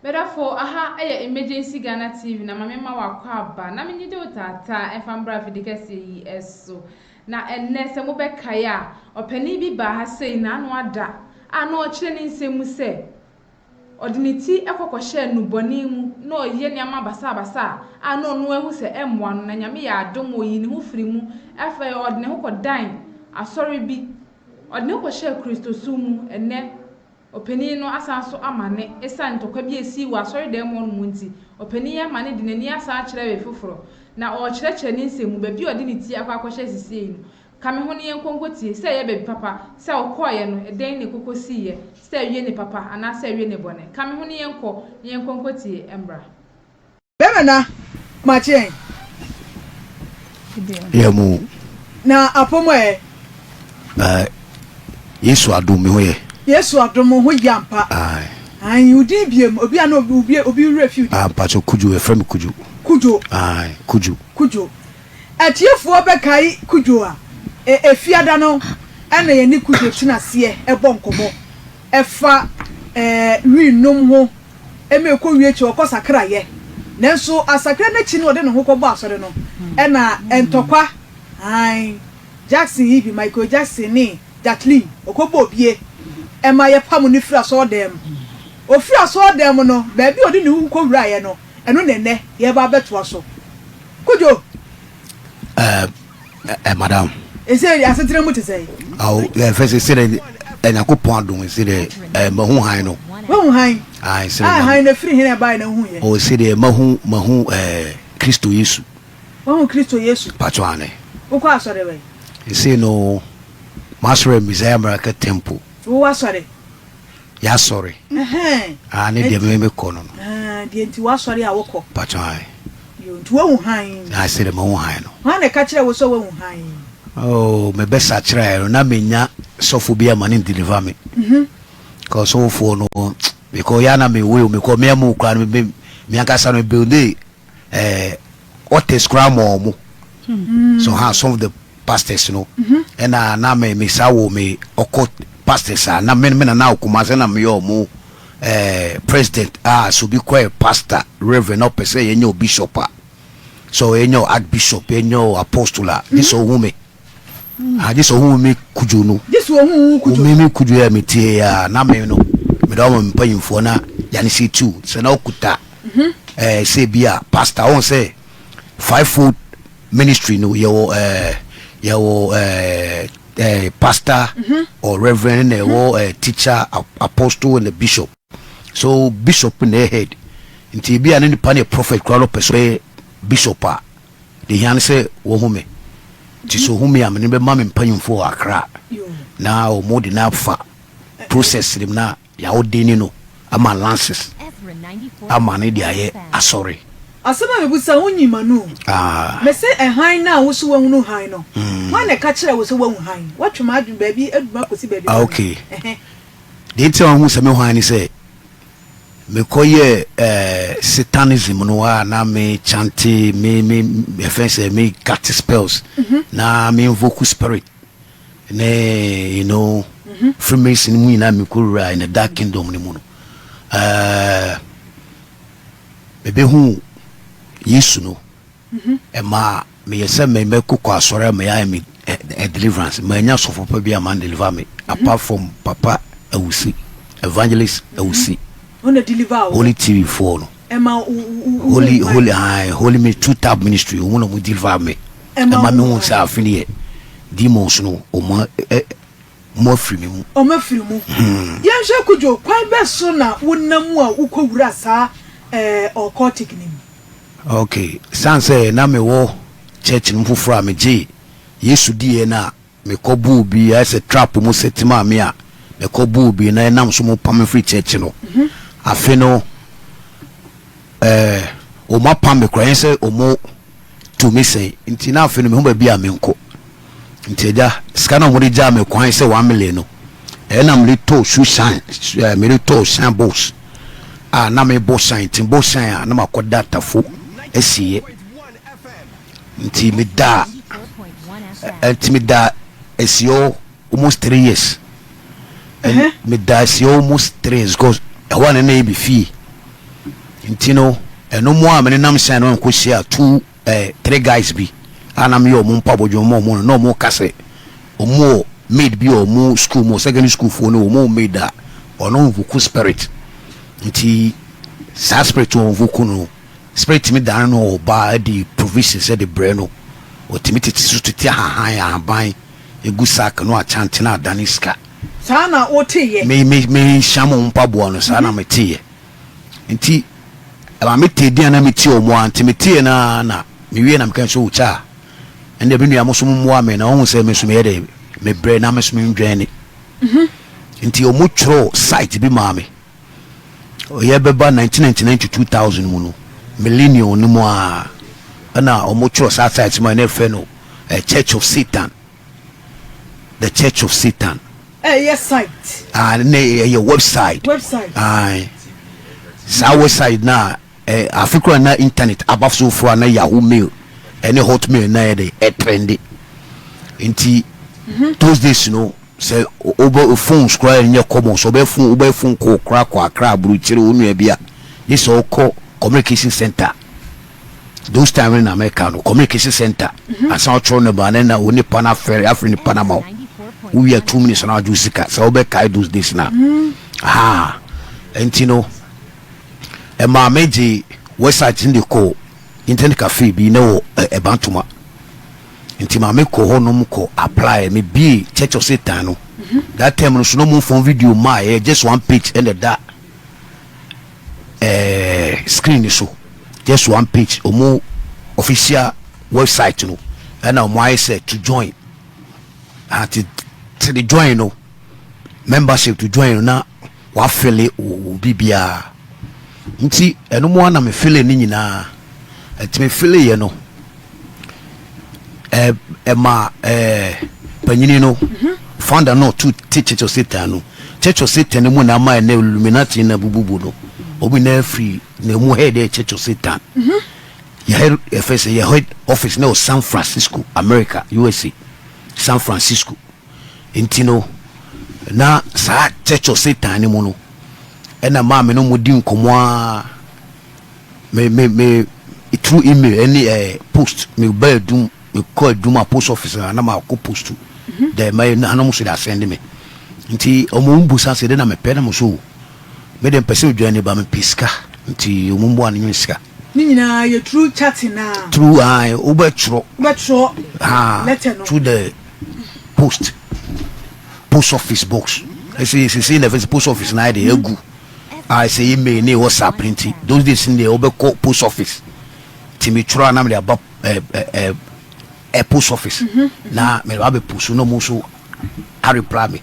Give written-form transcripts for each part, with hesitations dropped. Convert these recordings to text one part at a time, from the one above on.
Bɛdafo, aha yɛ Emergency Ghana TV na ma me ma wakɔ aba na menye gye wo taataa ɛmfa mbra afidi kɛseɛ yi so. Na ɛnnɛ sɛ mobɛkae a, ɔpanin bi baa ha sei n'ano ada a na ɔrekyerɛ ne nsɛm mu sɛ ɔde ne ti kɔ kɔhyɛɛ nnubɔne mu na ɔyɛ nneɛma basabasa a na ɔno ahu sɛ ɛmmoa no na Nyame yɛ adom ɔyii ne ho firi mu. Afei ɔde ne ho kɔdan asɔre bi, ɔde ne ho kɔhyɛɛ Kristosom mu. Ɛnnɛ Ɔpanin no asan nso amane esiane ntɔkwa bi a esii wɔ asɔredan mu hɔnom nti. Ɔpanin yi amane de n'ani asan akyerɛ baabi foforɔ, na ɔrekyerɛkyerɛ ne nsɛm mu baabi a ɔde ne ti akɔ akɔhyɛ sesiei no. Ka me ho na yɛnkɔ nkɔtie, sɛ ɛyɛ baabi papa, sɛ ɔkɔeɛ no, ɛdɛn na ɛkɔkɔsiiɛ, sɛ awie ne papa anaasɛ awie ne bɔne. Ka me ho na yɛnkɔ na yɛnkɔ nkɔtie mmra. Bɛma na makye yɛn. Yɛ mu. Na apɔ mu ɛ. Ɛɛ Yesu adom me ho yɛ. Yesu adom wo ho yɛ ampa. Ae. Ae wo din biem obi a na obi obi werɛ fi wo din. Ah mpakyɛw Kudjo yɛfrɛ me Kudjo. Kudjo. Ae Kudjo. Kudjo. Atiefoɔ bɛkae Kudjo a, e Efiada no ɛna yɛne Kudjo tena aseɛ ɛbɔ nkɔmmɔ ɛfa ɛɛ wii nom ho. ma ɛkɔwie akyi ɔkɔ sakrayɛ. Nanso asakra no akyi no ɔde ne ho kɔbɔ asɔre no ɛna ntɔkwa ae Jackson yi bi Michael Jackson ne Jacqueline ɔkɔbɔɔ bie ɛma yɛpamo no firi asɔɔdan mu. Ɔfiri asɔɔdan mu no baabi a ɔde ne ho kɔwuraeɛ no ɛno na ɛnnɛ yɛreba abɛtoa so. Kojo. Ɛɛ eh, madam. Ese asetena mu te sɛn? Awo yɛ fɛ sɛ sɛ dɛ Nyankopɔn adom sɛ dɛ eh, mahu han no. Wahu han? Ayi sɛ dɛ. Han no firi hene ɛbae na wohu yɛ? O sɛ dɛ mahu mahu eh, Kristo Yesu. Wahu Kristo Yesu? Patro ane. Wokɔ asɔre wɛn? Ese no masɔre Messiah Miracle Temple. Wo asɔre? Yɛasɔre. Ah, ne deɛ me mekɔ no no. Ah, deɛ nti w'asɔre a wokɔ. Patro ae. Yo, nti woahu hann. Ah, sɛ deɛ mahu hann no. Hwan na ɛka kyerɛɛ wo sɛ woahu hann? Oh, mebɛsakyeraeɛ no, na mennya sɔfo bi ama ne deliver me. Because sɔfoɔ no, because yɛ na me wei, because me amu koraa no, me me ankasa no, me build eh, altars koraa ma ɔmo. So ha, some of the pastors no ɛna na me me saa wɔ me ɔkɔ pastors a na me me na na Kumasi na meyɛ ɔmo ɛɛ president a so bi kɔ yɛ pastor reverend na ɔpɛ sɛ yɛnyɛ o bishop a so yɛnyɛ o archbishop yɛnyɛ o apostle a gye sɛ ohun me ah gye sɛ ohun me kudwo no gye sɛ ohun wo kudwo me me kudwo yɛ me tie a na me no me da ɔmo mpanyinfoɔ na yanni sɛ tu sɛ na ɔkuta ɛɛ sɛ bi a pastor ɔn sɛ five fold ministry no yɛwɔ ɛɛ yɛwɔ ɛɛ ɛɛ pastor or reverend na yɛwɔ ɛɛ teacher, apostle and the bishop. So bishop na ɛyɛ head, nti ebi a ne nipa no yɛ prophet koraa na ɔpɛ sɛ ɔyɛ bishop a, deɛ hia ne sɛ wɔhu me. Nti sɛ ɔhu me a, mene bɛma me mpanyimfoɔ wɔ Accra na wɔn de no afa process no mu na Yɛaordeni no ama lances ama no de ayɛ asɔre. Asɛm a mebisa wo nyi m'ano o. Mese ɛhan no a wose woahunu hann no, hwan na ɛka kyerɛɛ wo sɛ woahu hann? Woatwe m'adwene baabi adu m'akɔsi baabi bɔne. Okay. Deɛ nti a woahu sɛ mehu hann ne sɛ, mekɔyɛɛ eh, satanism no a na me chante, me, me, ɛfɛn sɛ me cast spells, na me invoke spirit. Ne you know Freemason mu nyinaa mekɔwura in the dark kingdom no mu no, ɛɛ mebɛhu Yesu no, ɛma meyɛ sɛ mɛkokɔ asɔre a meyɛ me deliverance. Manya sɔfo pa bi a man deliver me apart from Papa Awusi, Evangelist Awusi, Holy TV foɔ no, Holy Holy Holy me Two Tap Ministry, wɔn na wɔn deliver me. Ɛma me hu sɛ afe no yɛ demons no wɔn ɛ wɔn afiri me mu. Wɔn afiri mu. Yɛnhwɛ Kojo, kwan bɛ so na wonam mu a wokɔ wura saa ɛɛ occultic no mu? Okay, san sɛ na me wɔ church no mu foforɔ a me gyee Yesu diiɛ no a, me kɔ buu bi ayɛ sɛ trap mu set maa me a me kɔ buu bi na ɛnam so mo pam me firi church no. Afe no ɛɛ wɔn apam me koraa ɛnyɛ sɛ wɔn tu me sɛn nti na afei no mehu baabi a menkɔ. Nti agya, sika na wɔde gyaa me kwan sɛ 1 million no, ɛyɛ na mede tɔɔ shoe shine, mede tɔɔ shine box a na mebɔ shine, nti mebɔ shine a na makɔda Tafo asieɛ. Nti medaa nti medaa asieɛ almost 3 years. Medaa asieɛ almost 3 years because ɛhɔ a na na ɛyɛ me fie. Nti no ɛno mu a menenam hyɛn no nkɔhyia two eh, three guys bi a na meyɛ ɔmo mpaebɔ dwuma ma ɔmo no, na ɔmo ka sɛ ɔmo wɔ maid bi wɔ ɔmo school mu, secondary school foɔ no ɔmo wɔ maid a ɔno nvoku spirit. Nti saa spirit a ɔnvoku no, spirit tumi dane no ɔbaa de provisions de brɛ no, ɔtumi tete so tete ahahan, ahaban egu sack no akyante na adane sika. Saa na woteeɛ? Me me me hyia mo mpaboa no, saa na meteeɛ. Nti ɛma metee din a na metie wɔn ara, nti meteeɛ no ara na mewie na meka sɛ, o kyaa, ɛnna me nua mo nso mommoa me na wɔhu sɛ me nso meyɛ dɛ mebrɛ na me nso mendwɛne. Nti wɔn twerɛw site bi maa me. Yɛbɛba 1999 to 2000 mu no, millennium no mu a ɛna wɔn twerɛ saa site ma na ɛfrɛ no eh, Church of Satan. The Church of Satan. Ɛyɛ site. Ah, ne ɛyɛ website. Website. Aye. Saa website na eh, afe kora na internet aba so fo na Yahoo Mail ɛne Hotmail na yɛ de ɛtrende. Nti those days no sɛ wobɛ phones kora nyɛ common so wobɛ phone wobɛ phone kɔ kora kɔ akra aburukyere wo nua bi a ne sɛ wokɔ communication center. Those time no na mɛka no communication center asan ɔtwerɛ no ba ne na wo nipa no afɛre afiri nipa no ama wo wowie 2 minutes na wagye wo sika sɛ wobɛkae those days na ha. Nti no ɛmaa me gye website no de kɔ internet cafe bi na wɔ Ɛbantoma. Nti maame kɔ hɔ nom kɔ apply me bie Church of Satan no. That time no so no mo phone video maa yɛ just one page ɛna ɛda eh, screen no so, just one page, ɔmo official website no ɛna ɔmo ayɛ sɛ to join ati to the join no membership to join no na wafele wo biribiara. Nti ɛno mu ana me fele ne nyinaa. Ɛti me fele yɛ no ɛ ɛma ɛɛ panyini no founder no to te Church of Satan no. Church of Satan no mu na ama ɛnɛ Illuminati na bububu no. Obi na afiri na emu head yɛ Church of Satan. Yɛ head yɛfɛ sɛ yɛ head office na wɔ San Francisco, America, USA, San Francisco. Nti no na saa Church of Satan no mu no ɛna maame no mu di nkɔmɔ a me me me through email ɛne post. Me ba adum, me kɔ adum a post office na ma kɔ post dɛ ma na mo so de asɛnde me. Nti ɔmo mbusa sɛ de na mepɛ na mo so me de mpɛ sɛ odwan ne ba, mepɛ sika. Nti ɔmo mboa no nwene sika. Ne nyinaa yɛ through chatting na? Through ayi wobɛtwerɛ. Wobɛtwerɛ letter no. Through the post office box. Ɛsɛ sɛ na ɛfɛ post office na ayɛ de egu a ɛsɛ email ne WhatsApp. Nti those days ne deɛ wobɛkɔ post office. Nti metwerɛ a na mede aba ɛ ɛ ɛ post office na mede ba abɛ post na ɔmo nso a reply me.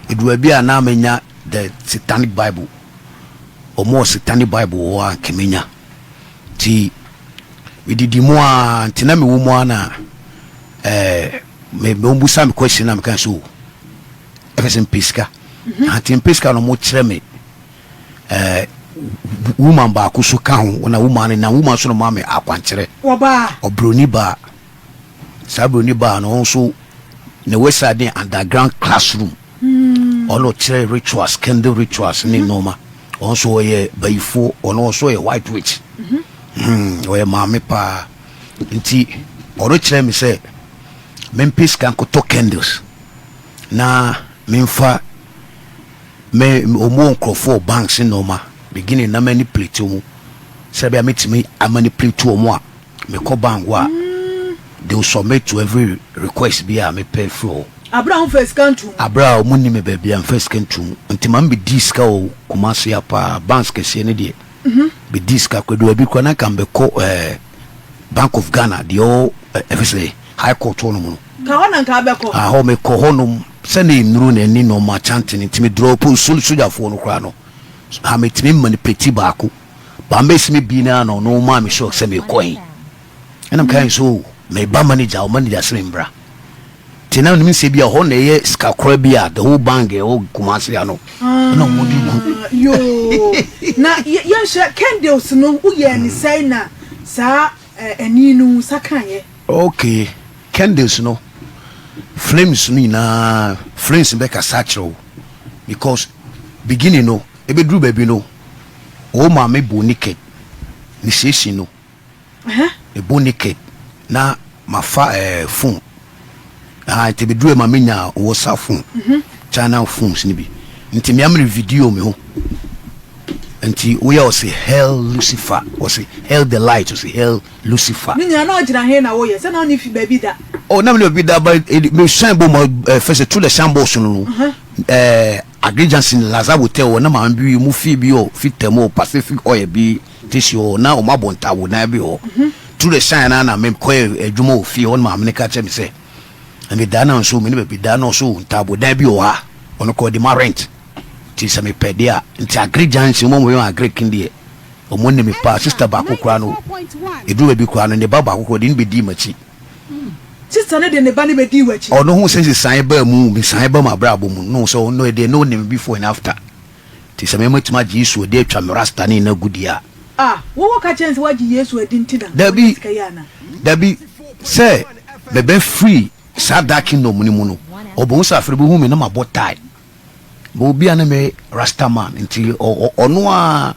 Edua bi a na menya the Satanic Bible. Ɔmo wɔ Satanic Bible wɔ hɔ a nka menya. Nti medidi mu a nti na mewɔ mu a na me me busa me question na meka so ɛfɛ sɛ mpɛ sika. Nti mpɛ sika no ɔmo kyerɛ me woman baako so ka ho na woman no na woman so no ma me akwankyerɛ. Wɔbaa? Ɔbroni baa. Saa broni baa no, ɔno nso ne website ne underground classroom. Ɔno kyerɛ rituals, candle rituals ne nneɛma. Ɔno nso ɔyɛ bayifoɔ, ɔno nso ɔyɛ white witch. Ɔyɛ maame paa. Nti ɔno kyerɛ me sɛ mempɛ sika nkɔtɔ candles na memfa me ɔmo wɔ nkurɔfoɔ banks ne nneɛma beginning na manipulate ɔmo sɛ bia metumi amanipulate ɔmo a mekɔ bank hɔ a they will submit to every request bi a mepɛ firi hɔ. Abere a womfa sika ntom? Abere a ɔmo ni me baabi a mfa sika ntom. Nti ma me bɛdi sika wɔ Kumasi a paa, banks kɛseɛ no deɛ bɛdi sika kɔ edu baabi koraa na nka mbɛkɔ Bank of Ghana deɛ ɔwɔ ɛfɛ sɛ High Court hɔ nom no. Ka hɔ na nka abɛkɔ? Ahɔ mekɔ hɔ nom sɛ ne nnuro na ɛne nneɛma chanting. Nti medurɔ po sogyafoɔ no koraa no ha metumi manipulate baako ba mbɛsi me bi na no no maa me sure sɛ mekɔ yi ɛna meka yɛn so meba manager o manager sɛ membra. Nti na menim sɛ bi a hɔ na ɛyɛ sika kora bi a the whole bank ɛwɔ Kumasi ano ɛna ɔmo de gu. Yoo, na yɛnhwɛ candles no, woyɛɛ ne sɛn na saa ani no nsa kaeɛ? Okay, candles no, flames no nyinaa, flames bɛkasa akyerɛ wo because beginning no ebɛduru baabi no wo maame bɔ naked. Initiation no, mebɔ naked na mafa eh, phone. Ah, nti meduru ma menya WhatsApp phone, China phones no bi. Nti mea mere video me ho. Nti woyɛ ɔse hell Lucifer, ɔse hell the light, ɔse hell Lucifer. Ne nyinaa na ɔgyina he na woyɛ sɛ na ɔne fi baabi da? Oh, na mene baabi da ba me shan bɔ mu eh, fɛsɛ through the shambles no no. Eh, Aggrey Junction Lazar Hotel hɔ na maame bi mu fie bi wɔ Fitam hɔ Pacific Oil bi station hɔ na wɔn abɔ ntaabo dan bi wɔ hɔ. Through the shine na na me kɔ adwuma wɔ fie hɔ na maame no ka kyerɛ me sɛ me da na nso me ne baabi da na ɔso ntaabo dan bi wɔ ha ɔno kɔ de ma rent nti sɛ mepɛ deɛ a nti Aggrey Junction wɔn wɔn Aggrey kin deɛ wɔn ne me paa sister baako koraa no eduru baabi koraa no ne ba baako koraa ɔde ne bɛdii m'akyi. Sister no de ne ba no bɛdii w'akyi. Ɔno hu sɛ nsesaeɛ baa mu, mesan ba m'abrabɔ mu no sɛ ɔno deɛ na ɔnim before and after. Nti sɛ me mɛtumi agye Yesu adi atwa me rasta ne nyinaa gu deɛ a. Ah, wo wo ka kyerɛ no sɛ woagye Yesu adi nti na Dabi, wonya sika yi anaa? dabi, sɛ mebɛ firi saa dark kingdom no mu no, ɔbɛhu sɛ afei ɔbɛhu me na mabɔ tie. But obi a na me rasta man nti ɔno a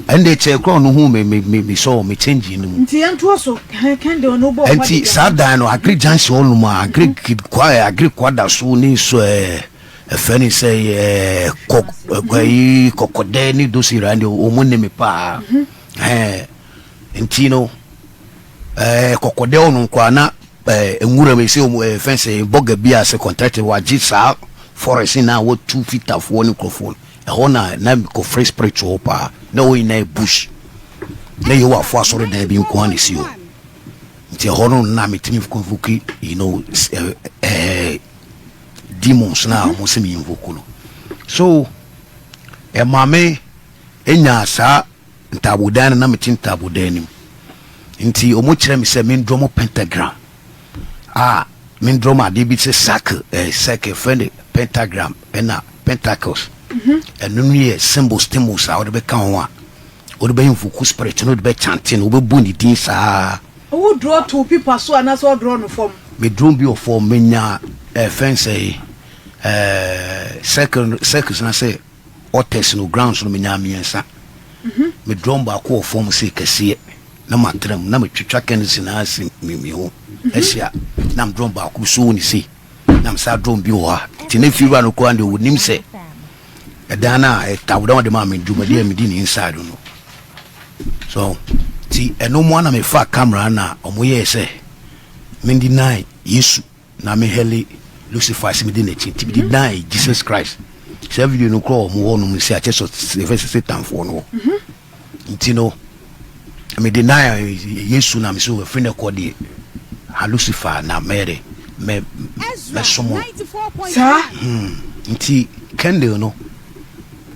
ɛnde kyɛ kora ɔno hu me me me me sɔ me change no mu. Nti yɛn to so kɛn de ɔno bɔ. Nti saa dan no Agric junction hɔ nom a Agric kwa Agric kwada so ne so ɛɛ ɛfɛ ne sɛ ɛɛ kɔ ɛyi kɔkɔdɛ ne those area de wɔn ne me paa ɛɛ nti no ɛɛ kɔkɔdɛ hɔ nom koraa na. Eh, nwura mu sɛ wɔn eh, fɛn sɛ bɔga bi a sɛ kɔntrɛte wagye saa forest na wɔtu fitafoɔ ne nkurɔfoɔ no ɛhɔ na na kɔfrɛ spiritual paa na hɔ nyinaa yɛ bush na yehowafoɔ asɔredan bi nko ara na ɛsi hɔ nti ɛhɔ no na metumi convoke you know eh, eh, demons na wɔn sɛ me invoke no so ɛma me nya saa Ntaabodan no, na mete ntaabodan no mu. Nti wɔkyerɛ me sɛ mendrɔ mo pentagram a mendrɔ mo adeɛ bi sɛ circle, eh, circle, frɛ no pentagram ɛna pentacles. Ɛno no yɛ symbols symbols a wode bɛka ho a wode bɛ invoke spirit no wode bɛ chante no wobɛbɔ ne din saa. Wo draw to pipa so anaasɛ ɔdraw no fam? Me draw bi wɔ fam, menya eh, fɛn sɛ eh, circle circles na sɛ Altars no grounds no menyaa miensa. Me drum baako wɔ fam sei kɛseɛ na matra mu na metwitwa candles nyinaa si me me ho ahyia na me drum baako so wɔ ne sei na me saa drum bi wɔ ha nti ne fiewura no koraa deɛ ɔnim sɛ ɛdan no a ɛtawodan ɔde maa me dwumadi a medi ne inside no so nti ɛno mu ana mefa camera na ɔmo yɛɛ sɛ mendi nine Yesu Na me hɛle Lucifer sɛ medi n'akyi nti mede deny Jesus Christ. Saa video no kora wɔn hɔ nom sɛ akyɛ sɛ yɛfɛ sɛ Satanfoɔ no hɔ. Nti no me deny Yesu na me sɛ ɛfiri ne kɔ deɛ ha Lucifer na mɛyɛ dɛ mɛ mɛsom no. Saa. Nti candle no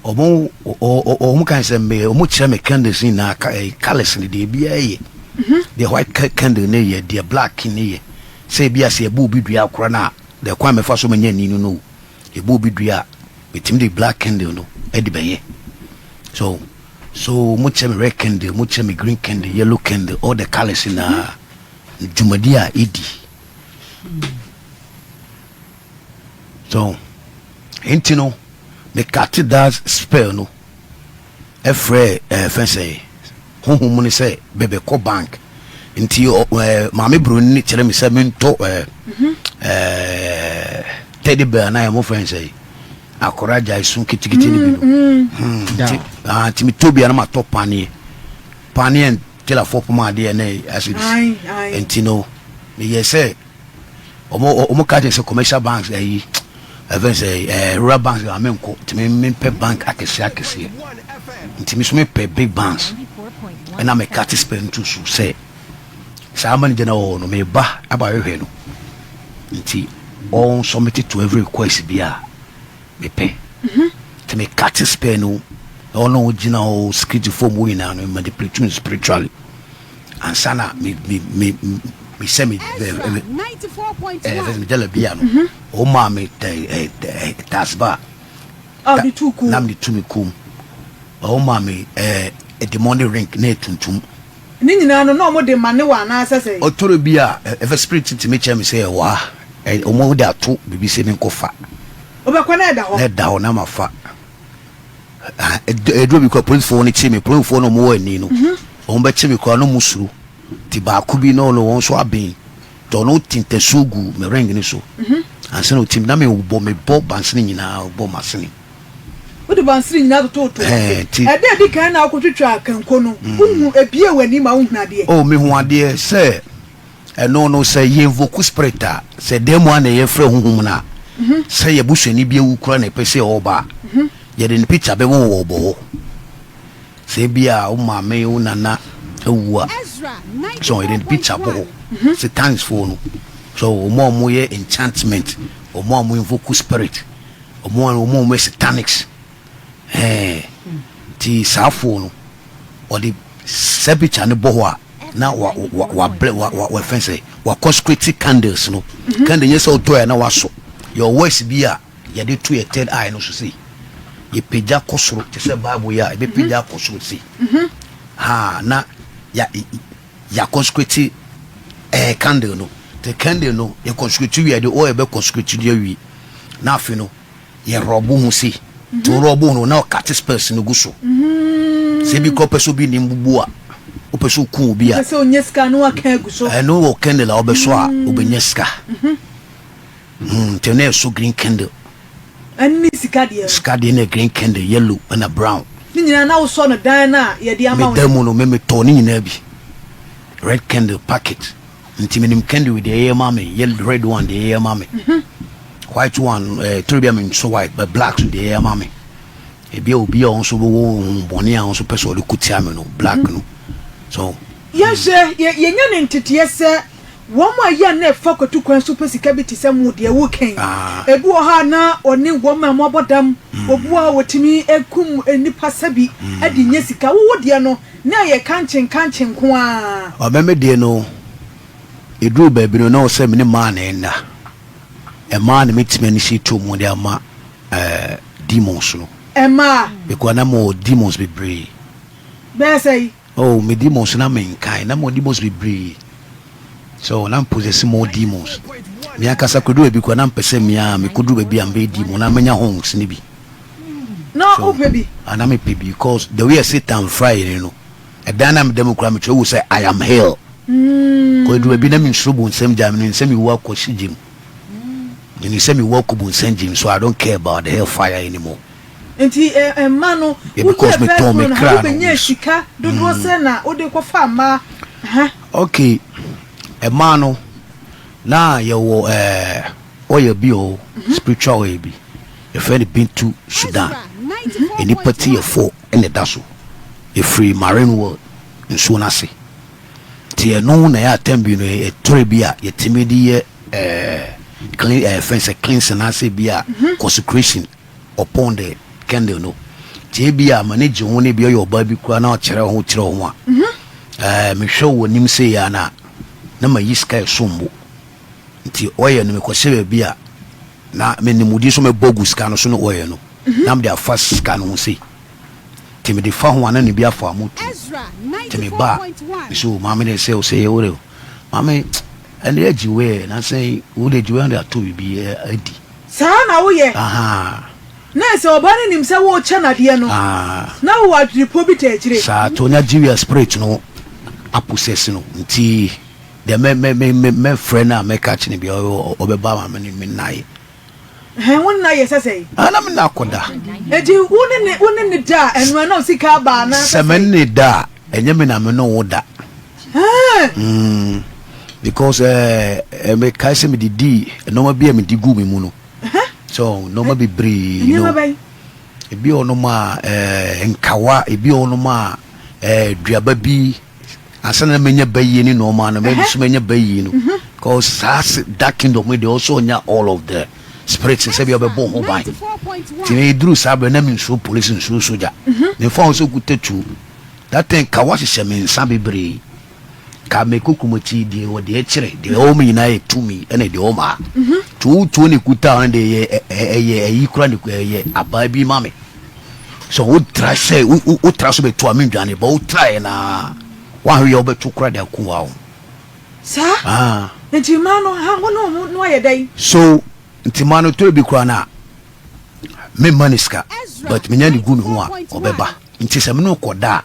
wɔn wɔn kan sɛ me wɔn kyerɛ me candles nyinaa colours no deɛ ebiara yɛ deɛ white candle no yɛ deɛ black no yɛ. Sɛ ebia sɛ yɛbɔ obi dua koraa no a, the kwan a mɛfa so manya ani no no o, yɛbɔ obi dua a, metumi de black candle no de bɛyɛ. So, so mo kyerɛ me red candle, mo kyerɛ me green candle, yellow candle, all the colours nyinaa, dwumadi a edi. So, nti no, me cut that spell no. frɛɛ ɛɛ fɛn sɛ honhom mu no sɛ bɛbɛkɔ bank nti ɛɛ maame buroni no kyerɛ me sɛ mentɔ ɛɛ ɛɛ teddy bear na yɛn fɛn sɛ akɔra gya esu kitikiti no bi no hmm, nti ah nti metɔ bi a na matɔ paneɛ paneɛ telafoɔ pɔm adeɛ na ɛsɛ nti no meyɛ sɛ. Ɔmo ɔmo ka kyerɛ sɛ commercial banks ɛyi ɛfɛn sɛ ɛɛ rural banks a menkɔ nti me mempɛ bank akɛseɛ akɛseɛ nti me so mepɛ big banks ɛna me cut spell no to so sɛ saa manager na ɔwɔ no meba aba ahwehwɛ no nti ɔn submit to every request bi a mepɛ nti me cut spell no ɔno ɔgyina hɔ security form wɔ nyinaa no manipulate no spiritually. Ansa na me me me me sɛ me ɛ me ɛ fɛn me jalabia no mhm. o maa me tɛ ɛ ɛ tasba a ɔde tu kum na me de tu me kum o maa me ɛ demonic ring na etuntum. Ne nyinaa no na wɔn de ma ne wɔ anaasɛ sɛ. Ɔtɔrɔ bi a ɛfɛ spirit ti mi kyerɛ mi sɛ ɛwɔ ha ɛ wɔn de ato bibi sɛ mi nkɔ fa. Ɔbɛkɔ na ɛda hɔ. Na ɛda hɔ na ma fa. Ɛduro bi kɔ polisifoɔ no kyi mi polisifoɔ no wɔn wɔ ani no. Mhm. Wɔn bɛkye me koraa na wɔn suro. Nti baako bi na ɔno wɔn nso aben. Nti ɔno te ntasuo gu me ring no so. Ansa na ɔtim na mebɔ mebɔ bansene nyinaa bɔ m'asene. Wode bansere nyinaa tototo ase. Ɛda a edi kan na wokotwitwaa kanko no, wuhu ebiee w'ani ma wuhunu adeɛ? Oh, mehu adeɛ sɛ ɛno no sɛ yɛ invoke spirit a, sɛ dan mu a na yɛfrɛ honhom no a, sɛ yɛ busuani bi awu koraa na yɛpɛ sɛ ɔba a, yɛde ne picture bɛbɔ wɔ bɔ hɔ. Sɛ ebi a wo maame, wo nana awu a, so yɛde ne picture bɔ hɔ. Satanic foɔ no, so wɔn a wɔyɛ enchantment, wɔn a wɔn invoke spirit, Ɔmo a ɔmo a ɔmo yɛ satanics ɛɛ nti saa foɔ no ɔde sɛ picture no bɔ hɔ a na wa wa wa brɛ wa wa wɔfɛn sɛ wa consecrate candles no mhm. Candle nyɛ sɛ ɔtɔ yɛ na wasɔ yɛ words bi a yɛde to yɛ third eye no so sei yɛpagya kɔ soro te sɛ bible yɛ a yɛbɛpagya mhm. kɔ soro sei mhm. Ha na ya ya consecrate ɛɛ eh, candle no te candle no yɛ consecrate wie yɛde oil bɛ consecrate de awie na afei no yɛ rɔbo ho sei te mhm. rɔbo no na ɔkate spells no gu so mhm. Sɛ ebi kɔ pɛ sɛ obi nim bubu a wopɛ sɛ okun obi a ɛno wɔ candle a wobɛsɔ a mhm. Wobɛnya sika nti na ɛsɔ green candle. Ɛne sika deɛ no. Sika deɛ na green candle, yellow ɛna brown. Ne nyinaa na wosɔ no dan no a yɛde ama wo. Me dan mu no me me tɔɔ ne nyinaa bi. Red candle packet. Nti menim candle wei deɛ ɛyɛ ma me, yellow red one deɛ ɛyɛ ma me. White one eh, toro bi a mensɔ white but black so deɛ ɛyɛ ma me. Ebi a obi a ɔno nso bɛwɔ honhom bɔne a ɔno nso pɛ sɛ ɔde ko tia me no, black no. So. Yɛhwɛ, yɛnya ne nteteɛ sɛ Wɔn a ɛyɛ a na ɛfa kwatu kwan so pɛ sika bi te sɛ mo deɛ woreka yi. Ebi wɔ hɔ a na ɔne wɔn a wɔabɔ dam, obi wɔ hɔ a wɔtumi kum nnipa sɛbi de nya sika. Wo wo deɛ no, na ɛyɛ kankye nkankye nko ara. Ɔbɛ me deɛ no, ɛduruu baabi no na ɔwɔ sɛ me ne mmaa na ɛnna. Mmaa na mɛtumi initiate wɔn de ama demons no. Mmaa? Because na mewɔ demons bebree. Bɛyɛ sɛn? Oh me demons na me nkae na mewɔ demons bebree so na me possess more demons me ankasa kodu baabi koraa na mpɛ sɛ me a me koduru baabi a mebɛyɛ demon na menya horns ne bi na wopɛ bi ah na mepɛ bi because the way a Satan fra yɛn no ɛdan na meda mu koraa metwerɛ wu sɛ I am hell mm. Kɔduru baabi na mensuro bonsam gya menim sɛ mewu akɔ hyɛ gyem menim sɛ mewu akɔ bonsam gyem so I don't care about the hell fire anymore. Nti mma no woyɛɛ first one no ha wobɛnyaa sika dodoɔ sɛn na wode kɔfaa mmaa ha? Ok mmaa no na yɛwɔ ɛɛ oil bi wɔ hɔ spiritual oil bi yɛfrɛ no Bintu Sudan nnipa ti yɛ four ɛna ɛda so ɛfiri marine world nsuo no ase nti ɛno na ɛyɛ atɛm bi no ɛtɔre bi a yɛtumi de yɛ ɛɛ clean ɛɛ fɛn sɛ cleansing ase bi a consecration upon the candle no nti ebia m'ani gye ho na ebia ɔyɛ ɔbaa bi koraa na ɔkyerɛ ho kyerɛ ho a ɛɛ mehwɛ wɔ anim sei a na na mayi sika ɛsom bo nti ɔyɛ no mekɔhyɛ baabi a na menimudi nso mɛbɔ gu sika no so no ɔyɛ no na mede afa sika no ho sei nti mede fa ho a na ne bi afa mo tu nti meba a so maame de sɛ ɔsɛ yɛ wore maame ɛne agyi wɛ na sɛ wode agyi wɛ de ato biribi adi. Saa na woyɛ. Na sɛ ɔbaa no nim sɛ worekyɛ no adeɛ no, na wowɔ adwenepɔ bi taa akyire. Saa nti ɔnya Nigeria spirit no apossess no nti deɛ mɛ mɛ mɛ mɛ mɛfrɛ no a mɛka akyerɛ no biara ɔbɛba ama me ne me nna ayɛ. Ɛhɛn, wo nna yɛ sɛ sɛn? Ah, na me nna akɔda. Nti wo ne ne wo ne ne da a, ɛno ɛna sika aba anaa sɛ Sɛ me ne ne da a, ɛnyɛ me na me ne wo da. Mm, because eh, eh, mekae sɛ mede dii nneɛma bi a mede guu me mu no. So nneɛma bebree no. Ebi wɔ nom a eh, nkawa, ebi wɔ nom a eh, duaba bi ansa na menya bayie ne nneɛma no, mɛ nso menya bayie no. Because saa that kingdom deɛ ɔsɔ ɔnya all of the spirits sɛ bi a ɔbɛbɔ ho ban. Nti na eduru saa bere na mensuro polisi nsuro sogya. Memfa ho sɛ okuta tuo. That thing ka wahyehyɛ me nsa bebree ka me kokromoti deɛ wɔ deɛ kyerɛ deɛ ɛwɔ mu nyinaa yɛ tumi ɛna deɛ ɔma nti wo tuo ne kuta no deɛ yɛ ɛyɛ ɛyi kura ne ɛyɛ abaa bi ma me so wo tra sɛ wo tra so bɛtu a me ndwane ba wo tra yɛ na wahwe yɛ wobɛto kura de ako wa wo saa ah. Nti mmaa no ha wo ne wɔn no ayɛ dɛn? So nti mmaa no tore bi kura no a memma ne sika but menya ne gu me ho a ɔbɛba. Nti sɛ me ne wo kɔda a,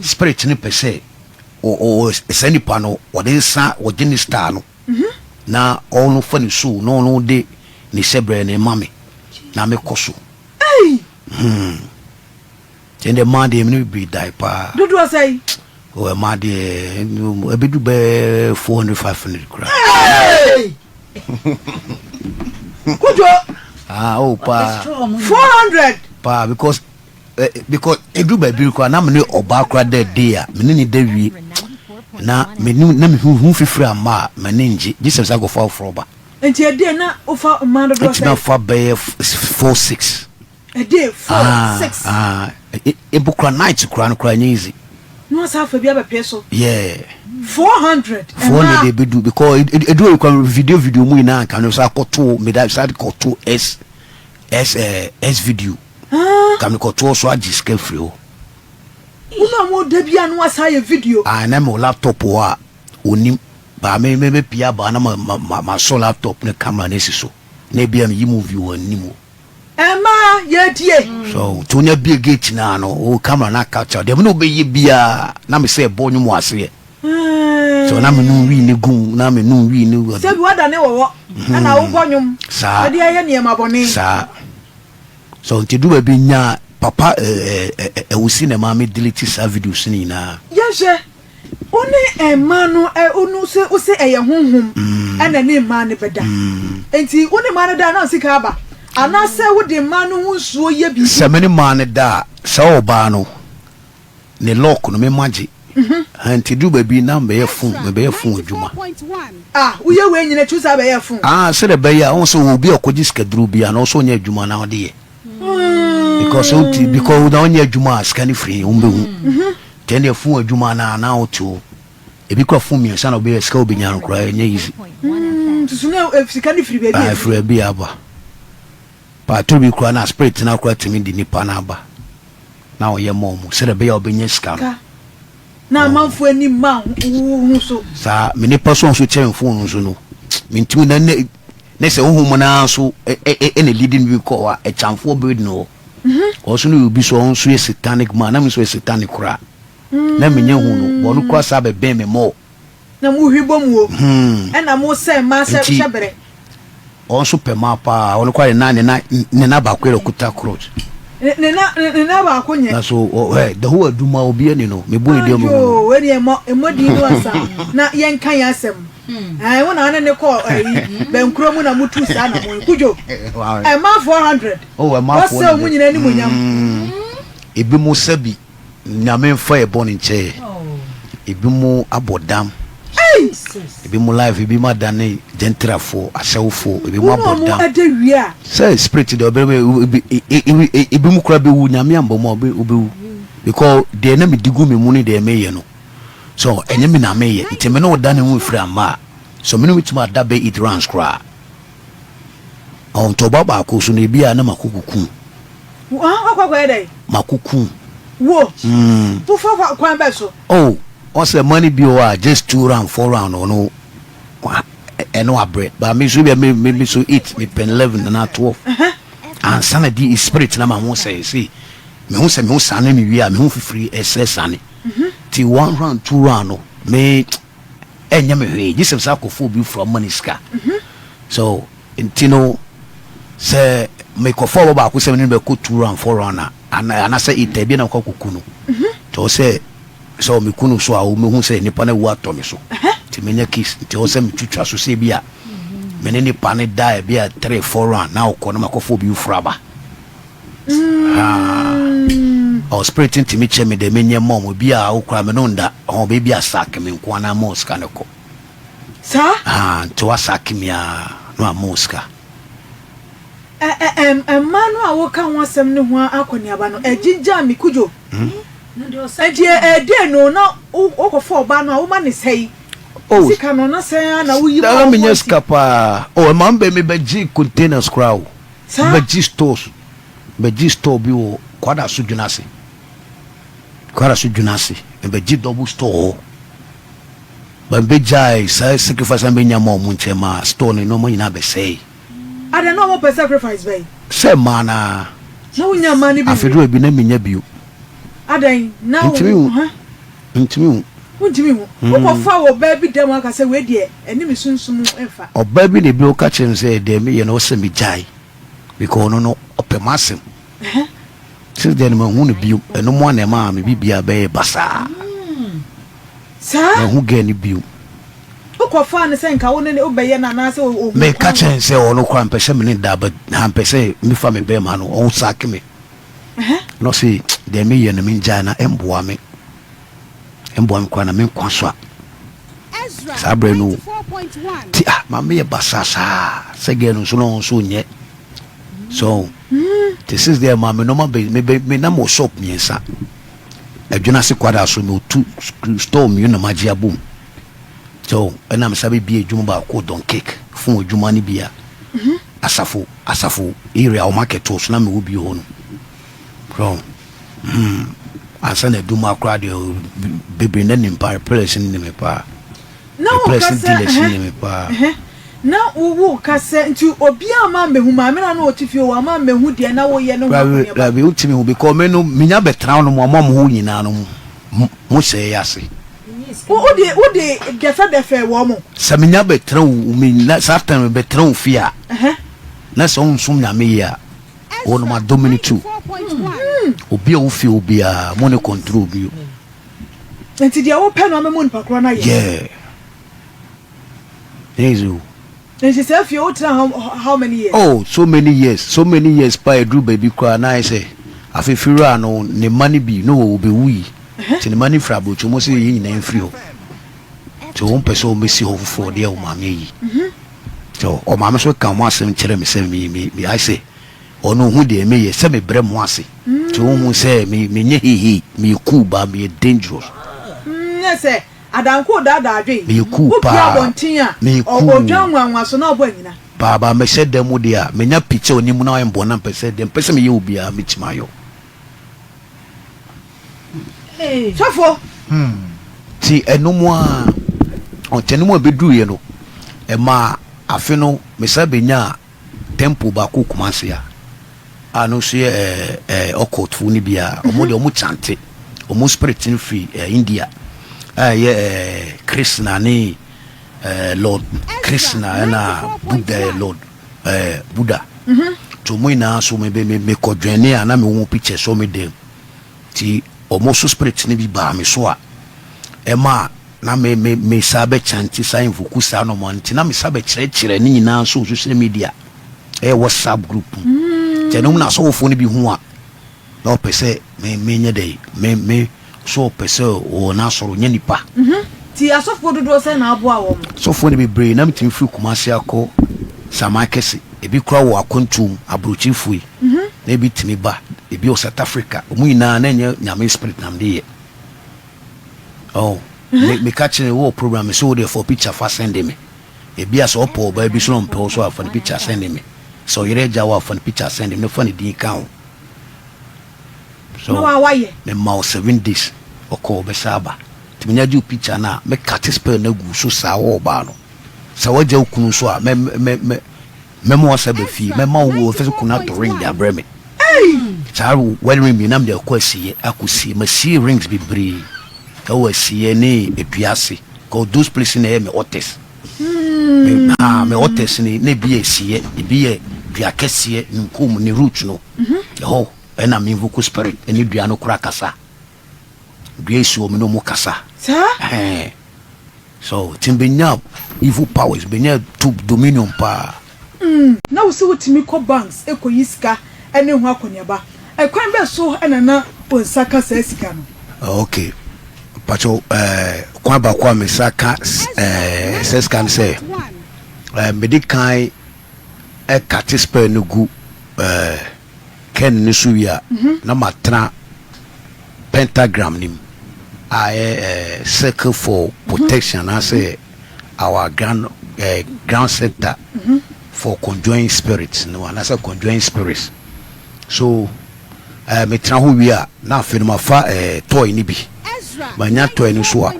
Spirit no pɛ sɛ ɔ ɔ saa nipa no ɔde nsa ɔgye ne star no na ɔno fa ne soul na ɔno de ne hyɛbrɛ no ma me na me kɔ so. Ei! Hmm. Nti ɛnde mmaa deɛ mene bebree dae paa. Dodoɔ sɛn? Oh, mmaa deɛ ɛbɛdu bɛɛ 400 500 koraa. Hey! Kojo! Ah, oh paa. 400! Paa because eh, because edu baabi koraa na mene ɔbaa koraa da day a mene ne da wie na mene na mehu hu fifiri amma a m'ani ngye gye sɛ sɛ akɔfa foforɔ ba. Nti ɛdeɛ na wofa mmaa dodoɔ sɛn? Ɛtumi afa bɛyɛ 4 6. A day, 4, 6. Ah, ah, ebu kura night kura no kura nye easy. Na wasa afa bi abɛpee so. Yeah. 400. 400 ebedu because edu edu kura video video mu nyinaa nka no sa akɔto meda sa kɔto s s eh, s video. Ah. Ka me kɔto so agye sika firi hɔ. Wo na mo da bi ano asa yɛ video. Ah, na me laptop hɔ a onim. Ba me me me pia ba na ma ma ma so laptop ne camera ne si so. Na ebia me yi movie wɔ anim o. Ɛmaa yɛdie. So nti wonya bie gate no a no wo camera no acapture deɛ mene wobɛyɛ biaa na me sɛ ɛbɔ nwom wɔ aseɛ so na menum wii ne gum na menum wii ne Sɛ bi wadane wɔwɔ ɛna wobɔ nwom saa ɛde ayɛ nneɛma bɔne. Saa so nti du baabi nya papa ɛwusi na ɛmaa me delete saa videos no nyinaa. Yɛhwɛ Wo ne mmaa no ɛ, wo no se, wo se ɛyɛ honhom ɛna ɛne mmaa no bɛda. Enti wo ne mmaa no da a na wo sika aba? Anaasɛ wode mmaa no ho nsuo yɛ biribi? Sɛ me ne mmaa no da a, saa ɔbaa no, ne lock no, me ma gye. Ha, nti duru baabi na mebɛyɛ phone, mebɛyɛ phone adwuma. Ah, woyɛ wei nyina akyi wo saa bɛyɛɛ phone? Ah, sɛdeɛ ɛbɛyɛ a, wohu sɛ obi a ɔkɔgye sikaduro biara no, ɔwɔ sɛ ɔnya adwuma na ɔde yɛ. Because wonti, because na ɔnyɛ adwuma a sika no firi he, wombɛhu. Nti ɛndeɛ fon adwuma anaa na wote hɔ ebi kora fon miensa na wobɛyɛ sika wobɛnya no koraa ɛnyɛ easy. Susu na sika no firi baabi a ɛfiri baabi a aba. Paatoro bi koraa na spirit no koraa tumi de nipa no aba na ɔyɛ ma ɔmo sɛdeɛ ɛbɛyɛ a wobɛnya sika no. Na amanfoɔ ani mma wo ho so. Saa me nipa so nso kyɛn fon nso no mentumi na ne ne sɛ honhom no ara nso ɛna leading bi kɔ hɔ a ɛkyamfoɔ building hɔ. Ɔno no yɛ obi so ɔno nso yɛ satanic man na me nso yɛ satanic koraa na menya hu no bɔ ɔno koraa saa bɛbɛn me mɔ. Na mo hwi bɔ mu o ɛna mo sɛ mmaa sɛ hyɛ brɛ. Ɔno nso pɛ mmaa paa ɔno koraa ne nan ne nan ne nan baako yɛ ɔkuta cross. Ne na ne nan baako nyɛ. Na so ɛ the whole aduma obi ani no me bu ne deɛ ɔmo hu no. Ayo wei deɛ mmɔ mmɔ din no ansa na yɛnka yɛn asɛm. Ɛɛ wo na ne ne kɔ ɛyi bɛnkuro mu na mo tu saa na mo kudwo ɛmaa 400. Oh ɛmaa Wɔsɛ wɔn nyinaa animuonyam. Ebi mo sɛbi Nyame nfa yɛ bɔne nkyɛ yɛ. Ebi mo abɔ dam. Ebi mo life ebi mo adane genterafoɔ asɛwofoɔ ebi mo abɔ dam. Sɛ spirit deɛ ɔbɛ ebi mo kora bɛwu Nyame ambɔ mu a ɔbɛwu because deɛ na medi gu me mu ne deɛ meyɛ no so ɛnyɛ me na meyɛ nti me ne wo da ne ho mfiri amma a so me ne wo tumi ada bɛ eat rounds koraa. Ɔɔ nti ɔba baako so no ebi a na mako kuku. Wakɔ akɔyɛ dɛn? Mako ku. Wo? Mm. Wofa kwan bɛ so? Oh, ɔsɛ mma no bi wɔ hɔ a just two round four round ɔno ɛno abrɛ but me so bi a me me me so eight me pɛn 11 anaa 12 ansa na di spirit na ma ho sɛ see me ho sɛ me ho sane me wie a me ho fifiri ɛsɛ sane ti one round two round no me ɛnyɛ me hwee gye sɛ saa akɔfo obi fura ma ne sika so nti no sɛ mekɔfa ɔbɔ baako sɛ mene no bɛkɔ two round four round a anasɛ eight bi na mekɔ akɔku no nti ɔwɔ sɛ sɛ ɔmeku no so a wɔmɛhu sɛ nipa no awu atɔ me so nti menya case nti ɔwɔ sɛ metwitwa so sɛ bi a mene nipa no da bi a three four round na ɔkɔ no makɔfa obi fura ba Haa spirit no tumi kyerɛ me dɛ menyɛ mma ɔmo bi a wokora me no nda hɔn beebi a sack me nko anaa ma wo sika no kɔ. Saa? Haa nti wa sack me aa na wama wo sika. Ɛ ɛ ɛ mmaa no a woka ho asɛm no ho akɔneaba no ɛgyingyaa me Kudjo. Nti ɛ ɛdei no na wokɔfa ɔbaa no a woma no sɛe? Oh, Sika no na sɛn ara na woyi ma na wo ho menya nti? sika paa. Oh, ɛma me bɛ mebɛgye containers koraa o. Saa? Mebɛgye stores, mebɛgye store bi wɔ Kwadaso Dwunase. Kwadaso Dwunase, mebɛgye double store hɔ. But mebɛgyae saa sacrifice na mebɛnya ma ɔmo nkyɛn ma store no nneɛma nyinaa bɛsɛe. Adɛn, na ɔmo pɛ sacrifice bɛn? Sɛ mmaa no ara. Na wonya mmaa no bi Afei wie? duru baabi na menya bio. Adɛn na wo Mentumi nhu. huh? Mentumi nhu. Wontumi nhu. Wokɔfa wɔ ɔbaa bi dɛm aka sɛ wei deɛ ɛne me sunsum mfa. Ɔbaa bi na ebi ɔka kyerɛ me sɛ deɛ meyɛ no ɔsɛ megyae because ɔno no ɔpɛ m'asɛm. Since then manhu no bio. Ɛno mu a na ɛmaa me biribiara bɛyɛ basaa. Saa? Manhu girl no bio. Wokɔfaa no sɛ nka wo ne no wobɛyɛ no anaasɛ ohuu Meka kwan kyerɛɛ no sɛ ɔno koraa mpɛ sɛ me ne no da but ampɛ sɛ mefa me bɛrima no ɔnsake me. Na ɔse deɛ meyɛ no mengyae na ɛmboa me. Ɛmboa me koraa na me nkwa so a. Saa berɛ no ti ah ma meyɛ basaa saa sɛ girl no nso na ɔno nso nyɛ. So te since then ma me nneɛma bɛ me bɛ me nam wɔ shop mmiɛnsa. Adwene ase kwada so me otu store mmienu na magye abom. So ɛna me sa bɛbie adwuma baako Don Cake phone adwuma no bi a asafo asafo area wɔn market so na mewɔ bi hɔ no. So hmm ansa na adwuma koraa deɛ bebree na nim paa players no nim paa. Na The wo players ka ne sɛ dealers ɛhɛ nim me paa. ɛhɛ na wo wo ka sɛ nti obiara amma ammehu maame no a na ɔte fie hɔ amma ammehu deɛ na woyɛ no ho Dabi akɔneaba. dabi wotumi hu because me no menya bɛtena hɔ nom a mo a mo ho nyinaa no mo mo sɛɛ yɛ ase. Wo wo de wo de dɛfɛdɛfɛɛ wɔn mo. Sɛ menya bɛtena wo me na saa time no bɛtena wo fie a Ɛhɛ. na sɛ wonsom Nyame yie a wo no ma dominate wo. Obi a wo fie hɔ biara mo ne control bio. Nti deɛ wopɛ no amemu nipa korɔ no ayɛ. Yeah. Easy o. Nti saa fie wotena how how many years? Oh so many years so many years paa eduru baabi koraa na ayɛ sɛ afei fiwura no ne mma no bi no wɔ obewui nti ne mma no firi aburokyi wɔn sɛ yɛn nyinaa mfiri hɔ nti wɔn pɛ sɛ wɔn bɛsi hɔ foforɔ deɛ wɔn maame ayi nti wɔn maame nso ka wɔn asɛm kyerɛ me sɛ me me me ayɛ sɛ Ɔno ohu deɛ meyɛ sɛ mebrɛ mo ase nti wohu sɛ me menyɛ heihei meyɛ cool baa meyɛ dangerous. Nyɛ sɛ adanko redaadaa adwen. Meyɛ cool Wopue paa abɔnten a, meyɛ cool ɔdwan nwanwaso na ɔbɔ anyina. Paa baa mehyɛ dan mu deɛ a menya picture onim na ɔyɛ mbɔn na mpɛ sɛ deɛ mpɛ sɛ meyɛ wo biara mɛtumi ayɔ. Sɔfo. Nti ɛno mu ara ɔnti ɛno mu a ɛbɛduruiɛ no ɛmaa afe no mesan bɛnyaa Temple baako wɔ Kumasi a a no nso yɛ ɛɛ ɛɛ occultfoɔ no bi a wɔn deɛ wɔn chante wɔn spirit no firi ɛɛ India a ɛyɛ ɛɛ Krishna ne ɛɛ Lord Krishna ɛna Buddha ɛɛ Lord ɛɛ Buddha nti wɔn nyinaa so me me me kɔ dwɛne a na me wɔn picture so me dɛm ti wɔn so spirit no bi baa me so a ɛma Na me me me saa bɛ chante saa invoke saa nɔɔma no nti na me sa bɛ kyerɛkyerɛ ne nyinaa nso wɔ social media ɛyɛ WhatsApp group mu nti ɛno mu na asɔfofoɔ no bi hu a na ɔpɛ sɛ me me nyɛ dɛ me me so ɔpɛ sɛ wɔ n'asɔre ɔnyɛ nipa. Nti asɔfoɔ dodoɔ sɛn na aboa wɔn? Asɔfoɔ no bebree na metumi firi Kumasi akɔ Saman Kɛse ebi koraa wɔ akwantuo mu aburokyirefoɔ yi na ebi tumi ba ebi wɔ South Africa wɔn nyinaa na ɛnyɛ Nyame spirit na mede yɛ. Oh, me me ka kyerɛ wo program me so wo de for picture fa send me. Ebi a sɛ ɔpɔ ɔbaa bi so na ɔmpɛ wo so a fa ne picture send me. Sɛ ɔyere agya wo a fa ne picture send me na fa ne din ka ho. So Na wa wayɛ. me ma wo 7 days ɔkɔ ɔbɛsa aba. Nti menya gye wo picture no a me cut spell no agu so saa wɔ ɔbaa no. Sɛ wagya wo kunu nso a me me me Mɛma w'asa aba fie. Mɛma wo wɔfɛ sɛ kunu atɔ ring de abrɛ me. Saa wedding ring mmienu na mede akɔ asieɛ akɔsie. Masie rings bebree ɛwɔ asieɛ ne dua ase. Cause those places na ɛyɛ me altars. Me ha me altars ne na ebi yɛ asieɛ, ebi yɛ dua kɛseɛ ne nkom ne root no. Ɛhɔ ɛna me invoke spirit ɛne dua no koraa kasa. Dua esi hɔ me ne ɔmo kasa. Saa? Ɛhɛn. So nti benya evil powers benya to dominion paa. Na wo se wotumi kɔ banks kɔyi sika ne ho akɔneaba. Ɛkwan bɛn so na na wo nsa ka saa sika no? Ok mpakyɛw eh, kwan baako a me nsa ka eh, saa sika no sɛ eh, mede kan kate spell no gu eh, Ken no so wie a, na matena pentagram no mu a ɛyɛ circle for protection anaasɛ our ground ground center for conjoined spirits no anaasɛ conjoined spirits. So metena hɔ wie a, na afei no mafa toy no bi. Manya toy no so a,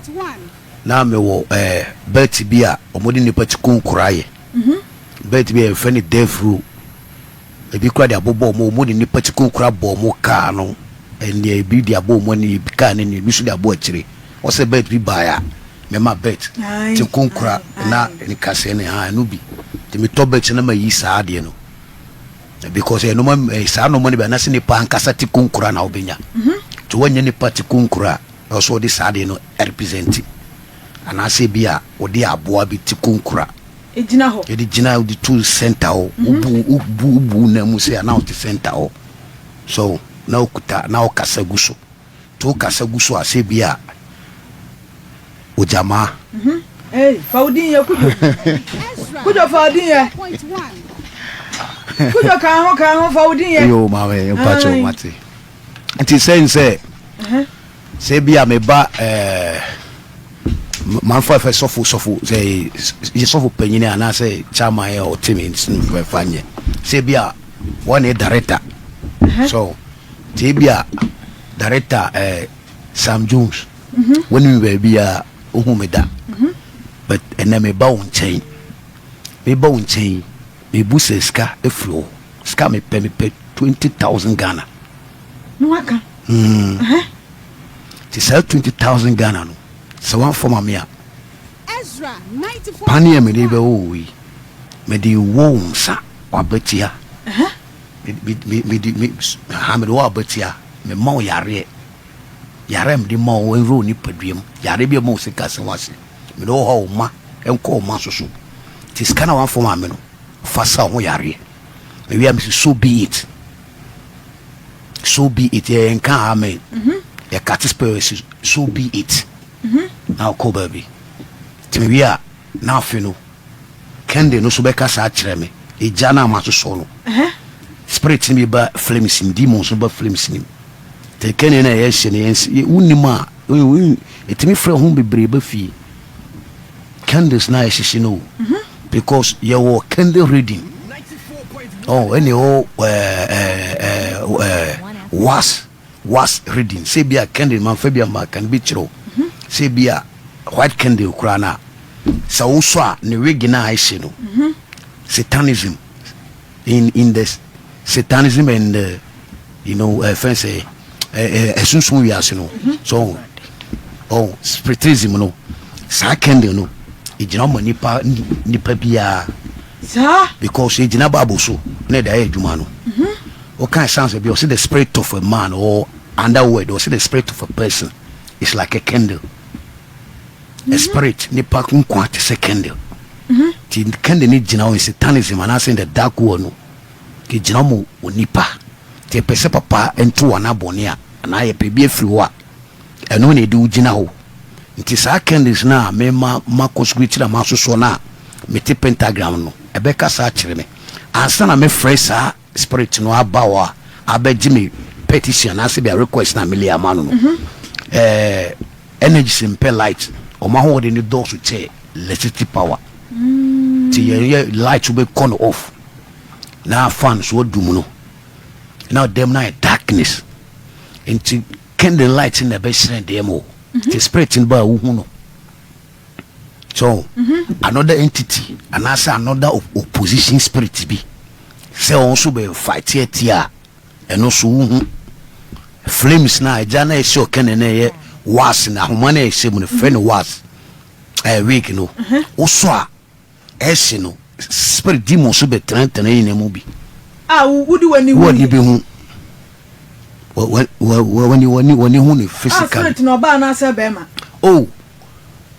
na mewɔ belt bi a wɔde nnipa ti konkora ayɛ. Belt bi a yɛfrɛ no death row. Ebi koraa de abobɔ wɔn, wɔde nnipa ti konkura bɔ wɔn kaa no. Ɛndeɛ ebi de abɔ wɔn ani, ebi kaa n'ani, ebi nso de abɔ akyire. Wɔsɛ belt bi baeɛ a, mɛma belt te konkura na ne kaseɛ ne ha ɛno bi. Nti metɔ belt na mayi saa adeɛ no. Because ɛyɛ nneɛma ɛyɛ saa nneɛma no bi anaasɛ nipa ankasa te konkura na wobɛnya. Nti wɔnyɛ nipa te konkura a, ɛwɔ sɛ wɔde saa adeɛ no represent. Anaasɛ ebi a wɔde aboa bi te konkura. Egyina hɔ. Yɛde gyina wode to center hɔ. Wobu wobu wobu nan mu sɛ anaa wote center hɔ. So na okuta na ɔkasa gu so. Nti wokasa gu so a sɛ bi a ogyamaa. Hey, fa wo din yɛ Kudwo. Kudwo fa wo din yɛ. Kudwo ka ho ka ho fa wo din yɛ. Yo maame mpakyɛw mate. Nti sɛ nsɛ sɛ bi a meba ɛɛ manfa fɛ sɔfo sɔfo sɛ yɛ sɔfo panyin anaasɛ chairman yɛ ɔte me fa nyɛ sɛ bi a wɔn ne director so nti ebi a director ɛɛ Sam Jones wɔn mi baabi a ohun mi da but ɛnɛ mi ba wɔn nkyɛn mi ba wɔn nkyɛn mi bu sɛ sika efiri hɔ sika mi pɛ mi pɛ 20,000 Ghana. Ne waka. Ti saa 20,000 Ghana no sɛ wɔn afɔ ma mi a paneɛ mi de bɛ wɔ wɔ yi mi de wɔ wɔn nsa wabatia mede me ha mede wɔ abatia mema wo yareɛ yareɛ a mede ma wo nwura wo nipadua mu yareɛ bi a ma wo sika sɛ wase mede wɔ hɔ a wo ma nkɔ wo ma so so nti sika na wamfa ma me no fa sa wo ho yareɛ mewie a mesi so be it so be it yɛ nka amen yɛ kate spell si so be it na ɔkɔ baabi nti mewie a na afe no Candle no so bɛkasa akyerɛ me. Egya no a masosɔ no, spirit no bi ba flames mu, demons no ba flames no mu. Nti candle no a yɛhyɛ no, yɛn wonim a, ɛtumi frɛ ho bebree ba fie. Candles no a yɛhyehye no o, because yɛwɔ candle reading. Oh, ɛne ɛwɔ ɛɛ ɛɛ was. Was reading sɛ ebia candle manfa bi amma kan bi kyerɛ wo sɛ ebia white candle koraa no a sɛ wosɔ a ne wig no a ɛhyɛ no satanism in in the satanism and the you know ɛfɛn sɛ ɛsunsun wiase no so oh spiritism no saa candle no egyina ma nipa nipa biara saa because egyina bible so na ɛde ayɛ adwuma no. Wokan Psalms bi a, ɔse the spirit of a man or another word, ɔse the spirit of a person is like a candle. A spirit, nipa nkwa te sɛ candle. Ti candle ne gyina hɔ in satanism anaasɛ in the dark world no, gyina hɔ ma onipa. Nti ɛpɛ sɛ papa nto wɔn abɔne a, anaa yɛpɛ bi afiri hɔ a, ɛno na ɛde wo gyina hɔ. Nti saa candles no a mema makɔ sukuu akyiri a masosɔ no a mete pentagram no, ɛbɛkasa akyerɛ me. Ansa na mɛfrɛ saa Spirit no aba hɔ a abɛgye me petition anaasɛ bia request na mele ama no no ɛɛ energies mpɛ light, wɔn ahoɔden no dɔɔso kyɛ electricity power, nti yɛn yɛ light wobɛkɔ no off na fan so adum no na dɛm no ayɛ darkness, nti candle light na ɛbɛhyerɛn dɛm o, nti spirit no ba a wohu no. So another entity anaasɛ another opposition spirit bi sɛ wɔn nso bɛ fight atia a, ɛno nso wohu flames na agya na ɛhyɛ ɔkɛnɛ na ɛyɛ was na ahoma na ɛhyɛ mu no frɛ no was ɛyɛ wig no wosɔ a ɛhye no spirit demon so bɛ tenatena yi na mu bi. A wode w'ani hu. W'ani bɛ hu. W'ani w'ani w'ani hu no physically. A spirit na ɔbaa anaasɛ bɛrima. Oh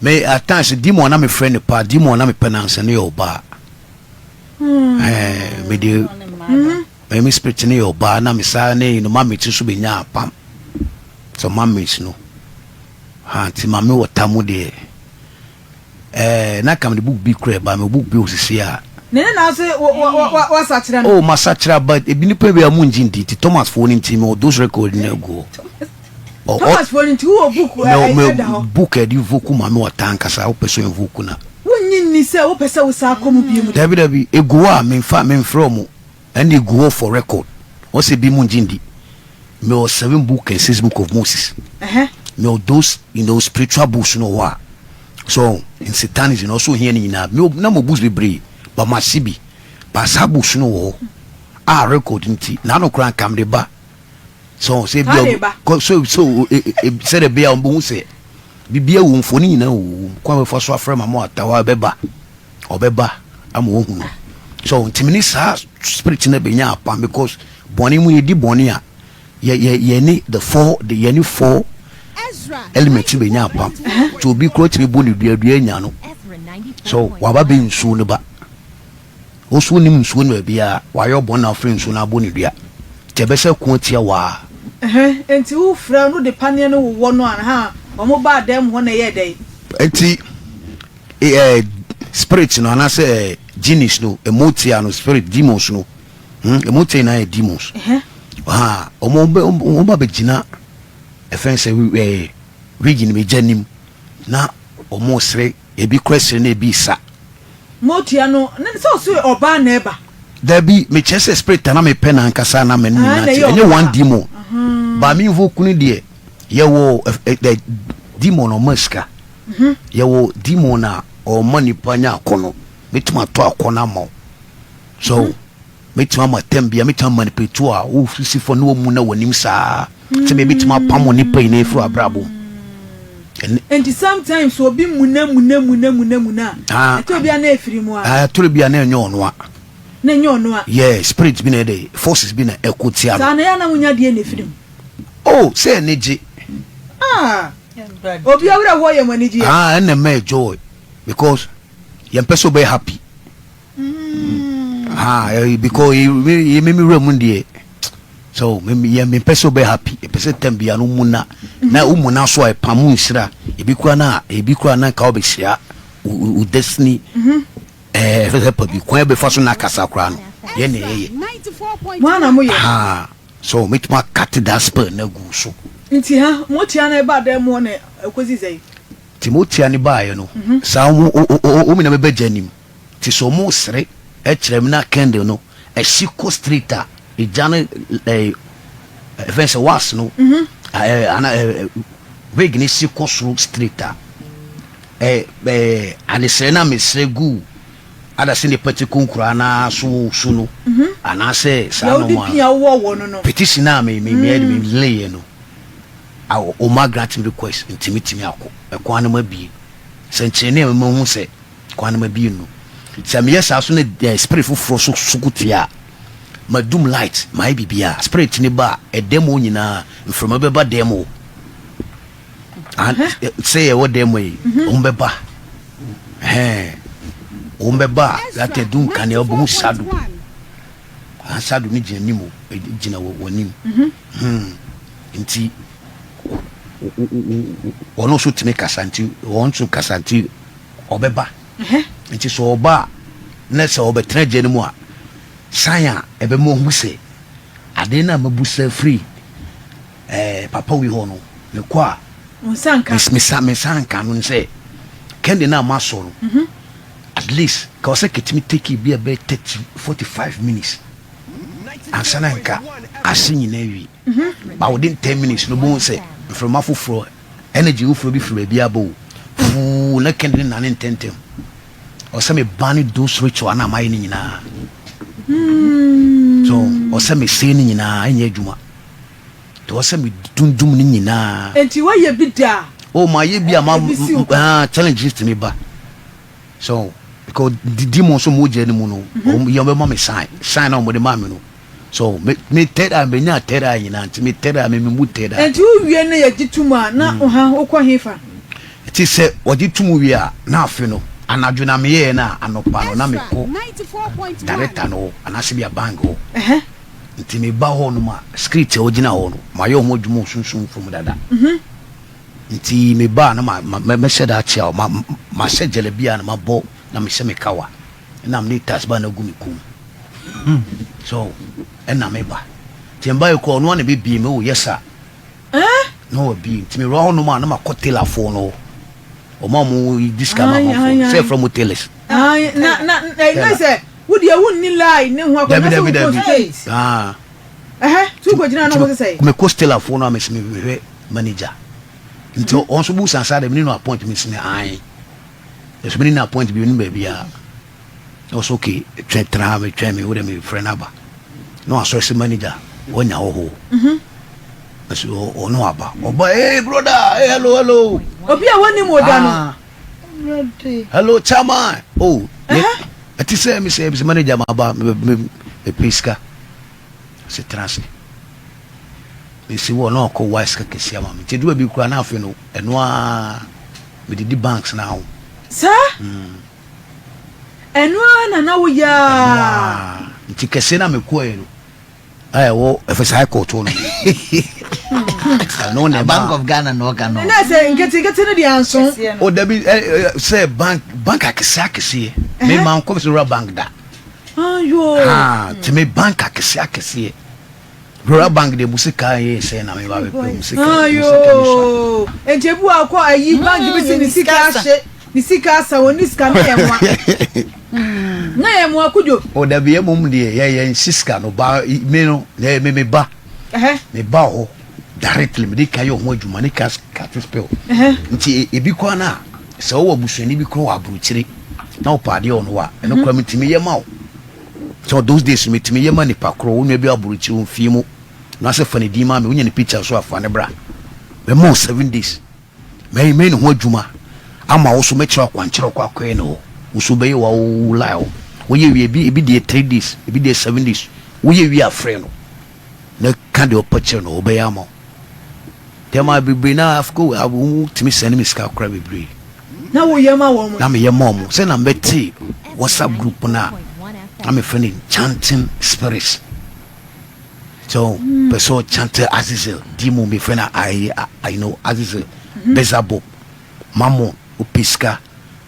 me at times demon na me frɛ no paa, demon na me pɛ nansa no yɛ ɔbaa. Ɛɛ me de me me spirit no yɛ ɔbaa na me saa ne no ma me ti so bɛ nya apam. So ma me no ha ti ma me wɔ ta mu deɛ. Ɛɛ na ka mede book bi kura ba me book bi wɔ sisi a. Ne ne na ase wa wa sakyera no. Oh ma sakyera but ebi nipa bi a mo ngye ndi nti Thomas foɔ no nti me wɔ those record no agu hɔ. Thomas foɔ no nti wo wɔ book ɛda hɔ. Book ɛde invoke ma me wɔ taa ankasa wo pɛ sɛ invoke na. Wo nyi nni sɛ wo pɛ sɛ wo san kɔ mu bio mu. Dabi dabi egu hɔ a me nfa me nfrɛ ɔmo. Ɛna egu hɔ for record. Ɔsɛ bi mu ngye ndi. Me wɔ seven book and six book of Moses. Me wɔ those you know spiritual books no wɔ hɔ a. So in satanism no ɔsɛ ohia ne nyinaa. Me na mo books bebree but ma se bi. But saa books no wɔ hɔ a record nti na ano koraa nka mede ba. So sɛ bi a so so sɛdeɛ ɛbɛyɛ a wɔbɛhu sɛ biribi awu mfoni nyinaa wɔ mu kwan bɛfa so afrɛ ma mo atawa ɛbɛba ɔbɛba ama wɔhu no so ntumi ne saa spirit no bɛnya apam because bɔne mu yɛdi bɔne a yɛ yɛ yɛne the four the yɛne four element no bɛnya apam nti obi kura tumi bɔ ne dua dua nya no so waba bɛ nsuo no ba. Wo nso wonim nsuo no baabiara, wayɛ wo bɔne na wofrɛ nsuo no abɔ no dua, nti ɛbɛsɛ ko atia wo ara. Ɛhɛn, enti wo frɛ no de paneɛ no wowɔ no a, ha, wɔn baa dan mu hɔ na ɛyɛɛ dɛn? Enti eh, spirit no anaasɛ eh, genies no, emotia no, spirit, demons no, hmm, emotia nyinaa yɛ demons. Ha, wɔn bɛ, wɔn ba bɛgyina ɛfɛn sɛ eh, region no gya nim na wɔn sere, ebi kora sere na ebi sa. Motua no ne sɛ ɔso ɔbaa na ɛba. Dabi, mekyerɛ sɛ spirit a na mepɛ no ankasa na me ne no nante, ɛnyɛ one demon. But me invoke no deɛ, yɛwɔ demon a ɔma sika, yɛwɔ demon a ɔma nipa nya akɔnɔ, mɛtumi atɔ akɔnɔ ama wo. So, Mɛtumi ama tɛm bia, mɛtumi ama nipa etu a wosisi fam na wɔmu na wɔnim saa sɛ mɛtumi apam wɔ nipa yi na efiri abrabɔ mu. Nti sometimes obi muna muna muna muna muna a, ɛtɔ bi a na efiri mu a. Ɛtɔ bi a na ɛnyɛ ɔno a. Na ɛnyɛ ɔno a. Yeah, spirit bi na ɛde forces bi na ɛko tia no. Saa na yɛ na wonya deɛ na efiri mu. Oh, sɛ ɛni gye. Ah, obi awura hɔ yɛ mo ani gye. Ah, ɛna mɛ joy because yɛn pɛ sɛ ɔbɛyɛ happy. Ah, eh, because yɛ me wura mu deɛ so me yɛ me pɛ sɛ ɔbɛ happy ɛpɛ sɛ tɛm bia no mu na na wo mu na so a ɛpam nhyira ebi kura na ebi kura na nka ɔbɛhyia wo destiny ɛɛ fɛ sɛ pa bi kwan bɛfa so na akasa kura no yɛ na ɛyɛ mo ana mo yɛ ha so metuma cut that spell na gu so nti ha mo tia na ɛba dan mu hɔ na ɛkɔsi sɛ Timotea no baeɛ no, saa wɔn wɔn nyinaa bɛba gya nim. Nti sɛ wɔn resere kyerɛ me na candle no ɛhye kɔ straight a, egya no ɛɛ ɛfɛn sɛ wax no ɛɛ ana ɛɛ wig no hye kɔ soro straight a, ɛɛ ɛɛ adesrɛ no a mesrɛ guu ada sɛ nipa ti konkura anaa so so no anaasɛ saa nɔɔma petition a me me me me leyɛ no. A Oma grant me request nti metumi akɔ. Ɛkwan no mabie. Sɛnkyerɛnne a ɛma mahu sɛ kwan no mabie no. Sɛ meyɛ saa so na eh, spirit foforɔ so so ko tia a, madum light, mayɛ biribiara. Spirit no ba a, ɛdɛm hɔ nyinaa, mframa bɛba dɛm hɔ. Sɛ yɛwɔ dɛm hɔ yi, wɔn bɛba. Ɛhɛn, wɔn bɛba a, yɛatɛ dum kanea, wɔbɛhu shadow. Ah, shadow no gyina anim o, gyina wɔ anim. Hmm. Nti wɔn nso tumi kasa nti wɔn nso kasa nti ɔbɛba. Nti sɛ ɔba a na sɛ ɔbɛtena gya no mu a san a ɛbɛma ɔhu sɛ adeɛ no a mabusa firi ɛɛ papa wi hɔ no mekɔ a mesa mesa nka no sɛ kɛnde no a masɔ no mhm. at least ka ɔsɛ ketumi take bi a bɛyɛ 30 45 minutes ansa na nka ase nyinaa awie. But within ten minutes no bohu sɛ mframa foforɔ, energy foforɔ bi firi baabi aba o, fuu na candle no nane ntɛntɛm. Ɔsɛ me ban those ritual na mayɛ no nyinaa. So ɔsɛ me sɛe no nyinaa ɛnyɛ adwuma. Nti ɔsɛ me dundum no nyinaa. Nti woayɛ bi da? Oh mayɛ bi a ma ah challenges tumi ba. So because the demons wɔn mogya no mu no, wɔn yɛ wɔn bɛma me sign sign na wɔn de maa me no. So me me third eye me nya third eye nyinaa nti me third eye me me mu third eye. Nti wo wie no yɛ gye tum a na oha wo kɔ he fa? Nti sɛ wɔgye tum wie a na afe no anadwo na me yɛɛ no a anɔpa no na me kɔ director no hɔ anaasɛ bi a bank hɔ. Nti me ba hɔ nom a security a ɔgyina hɔ no ma yɛ ɔmo adwuma wɔ sunsum fam dada. Nti me ba a na ma ma mɛhyɛ da akyea wo ma mahyɛ jalabia na mabɔ na mehyɛ me kawa ɛna mede tasba no agu me kɔn mu so ɛna meba nti mba yɛ kɔ ɔno a na bɛbie me oh yes sir na wabie nti mewura hɔ nom a na makɔ tailorfoɔ no hɔ ɔmo a ɔmo di sika ma amanfoɔ sɛ ɛfrɛ mo tailors na na na sɛ wo deɛ wonni line ne ho akɔ na sɛ wokɔ straight ah ɛhɛ tu kɔ gyina na ɔmo sɛ mekɔ tailorfoɔ no a mesi mehwɛ manager nti ɔno nso bu sansa dɛ mene no appoint me sene ae ɛso mene no appoint bi no baabi a na ɔsɛ okay twɛn tena ha metwɛn me wo dɛ mefrɛ no aba na wasɔre sɛ manager wanya hɔhoɔ mhm. Ɛso ɔno aba. Ɔba hey brother, hey hello hello. Obi a wɔnim wo da no. Ah. Hello chairman. Oh, me ɛte sɛ me sɛ manager ma ba me me me pɛ sika. Sɛ tena ase. Mesi wɔ na ɔkɔ wa sika kɛseɛ ama me. Nti adwuma bi kura na afei no ɛno ara medidi banks na ho. Saa? Mm. Ɛno ara na na woyɛ a. Ɛno ara. Nti kɛseɛ na mekɔɛ no. A ɛwɔ ɛfɛ high court hɔ no. Ɛno na ɛma. Bank of Ghana na ɔka no. Na sɛ nketenkete no deɛ anso. O dabi ɛ sɛ bank bank akɛseɛ akɛseɛ. Me ma nkɔ sɛ wura bank da. Ayo. Ha te me bank akɛseɛ akɛseɛ. Rural bank deɛ mu sika yɛ sɛ na me ba bɛ pɛ mu sika. Ayo. Nti ebi wɔ akɔ ayi bank bi si ne sika ahye. Ne sika asa wɔn ni sika na yɛ mmoa na yɛ mmoa kudwo. O dabi yɛ mom deɛ yɛ yɛ nsi sika no ba me no yɛ me me ba me ba hɔ directly me de ka yɛ ɔho adwuma ne ka ka spell nti ebi kora na sɛ ɔwɔ abusuani bi kora wɔ aburukyire na ɔpɛ adeɛ ɔno wa ɛno kora me tumi yɛ ma o so those days me tumi yɛ ma nipa korɔ wo nua bi aburukyire wo fie mu na sɛ fa ne din ma me wonya ne picture so afa ne bra mɛ mo 7 days. Mɛyɛ mɛyɛ ne ho adwuma ama wo so mɛkyerɛ akwankyerɛ ɔkɔ akɔyɛ ne hɔ wo so bɛyɛ wa wo lie hɔ woyɛ wie ebi ebi deɛ 3 days, ebi deɛ 7 days, woyɛ wie afrɛ no na ka deɛ ɔpɛ kyerɛ no ɔbɛyɛ ama wo. Tɛma bebree na afiko wɔn tumi sɛne me sika kora bebree. Na woyɛ ma wɔn? Na meyɛ ma wɔn sɛ na mbɛte WhatsApp group no a na mefrɛ no Enchanting Spirits. So pɛ sɛ ɔchante Azazel demon bi frɛ no ayi you know Azazel, Beelzebub, Mammon, wopɛ sika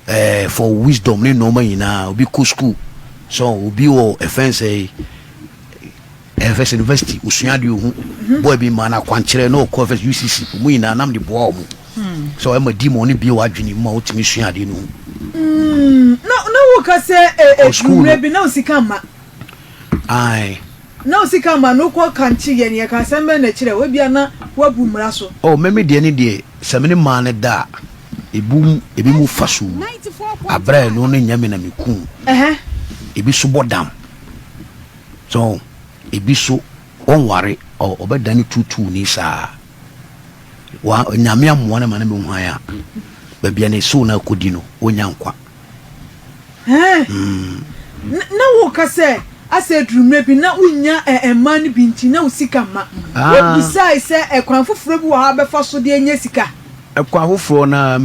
eh, for wisdom ne nneɛma nyinaa, obi kɔ school so obi wɔ ɛfɛn sɛ ɛfɛ sɛ university osua adeɛ ohu boy bi maa no akwankyerɛ na ɔkɔ ɛfɛ UCC ɔmu nyinaa nam de boa ɔmo sɛ ɛma demon ne bie w'adwene mu ma wotumi sua adeɛ no hu. Na na woka sɛ Ɔ school mmerɛ no. bi na wo sika mma. Ae. Na wo sika mma no wokɔ kankye yɛ no yɛka asɛm bɛn na ɛkyerɛ wo ebia na woabu mmara so. Oh me me deɛ ne deɛ sɛ me ne maa no da a ebi mu ebi mu fa so wu abrɛ a ɛno no nyɛ me na me ku ebi so bɔ dam so ebi so ɔnware ɔ ɔbɛdane tuutuuni saa wa Nyame amoa no ma no bɛhu hann a baabi a ne soul no akɔdi no ɔnnya nkwa. Ɛɛ. Na woka sɛ asɛ aduru mmerɛ bi na wonnya mmaa no bi nti na wo sika mma. Wobisae sɛ ɛkwan foforɔ bi wɔ hɔ a wobɛfa so de anya sika? Ɛkwan foforɔ no a,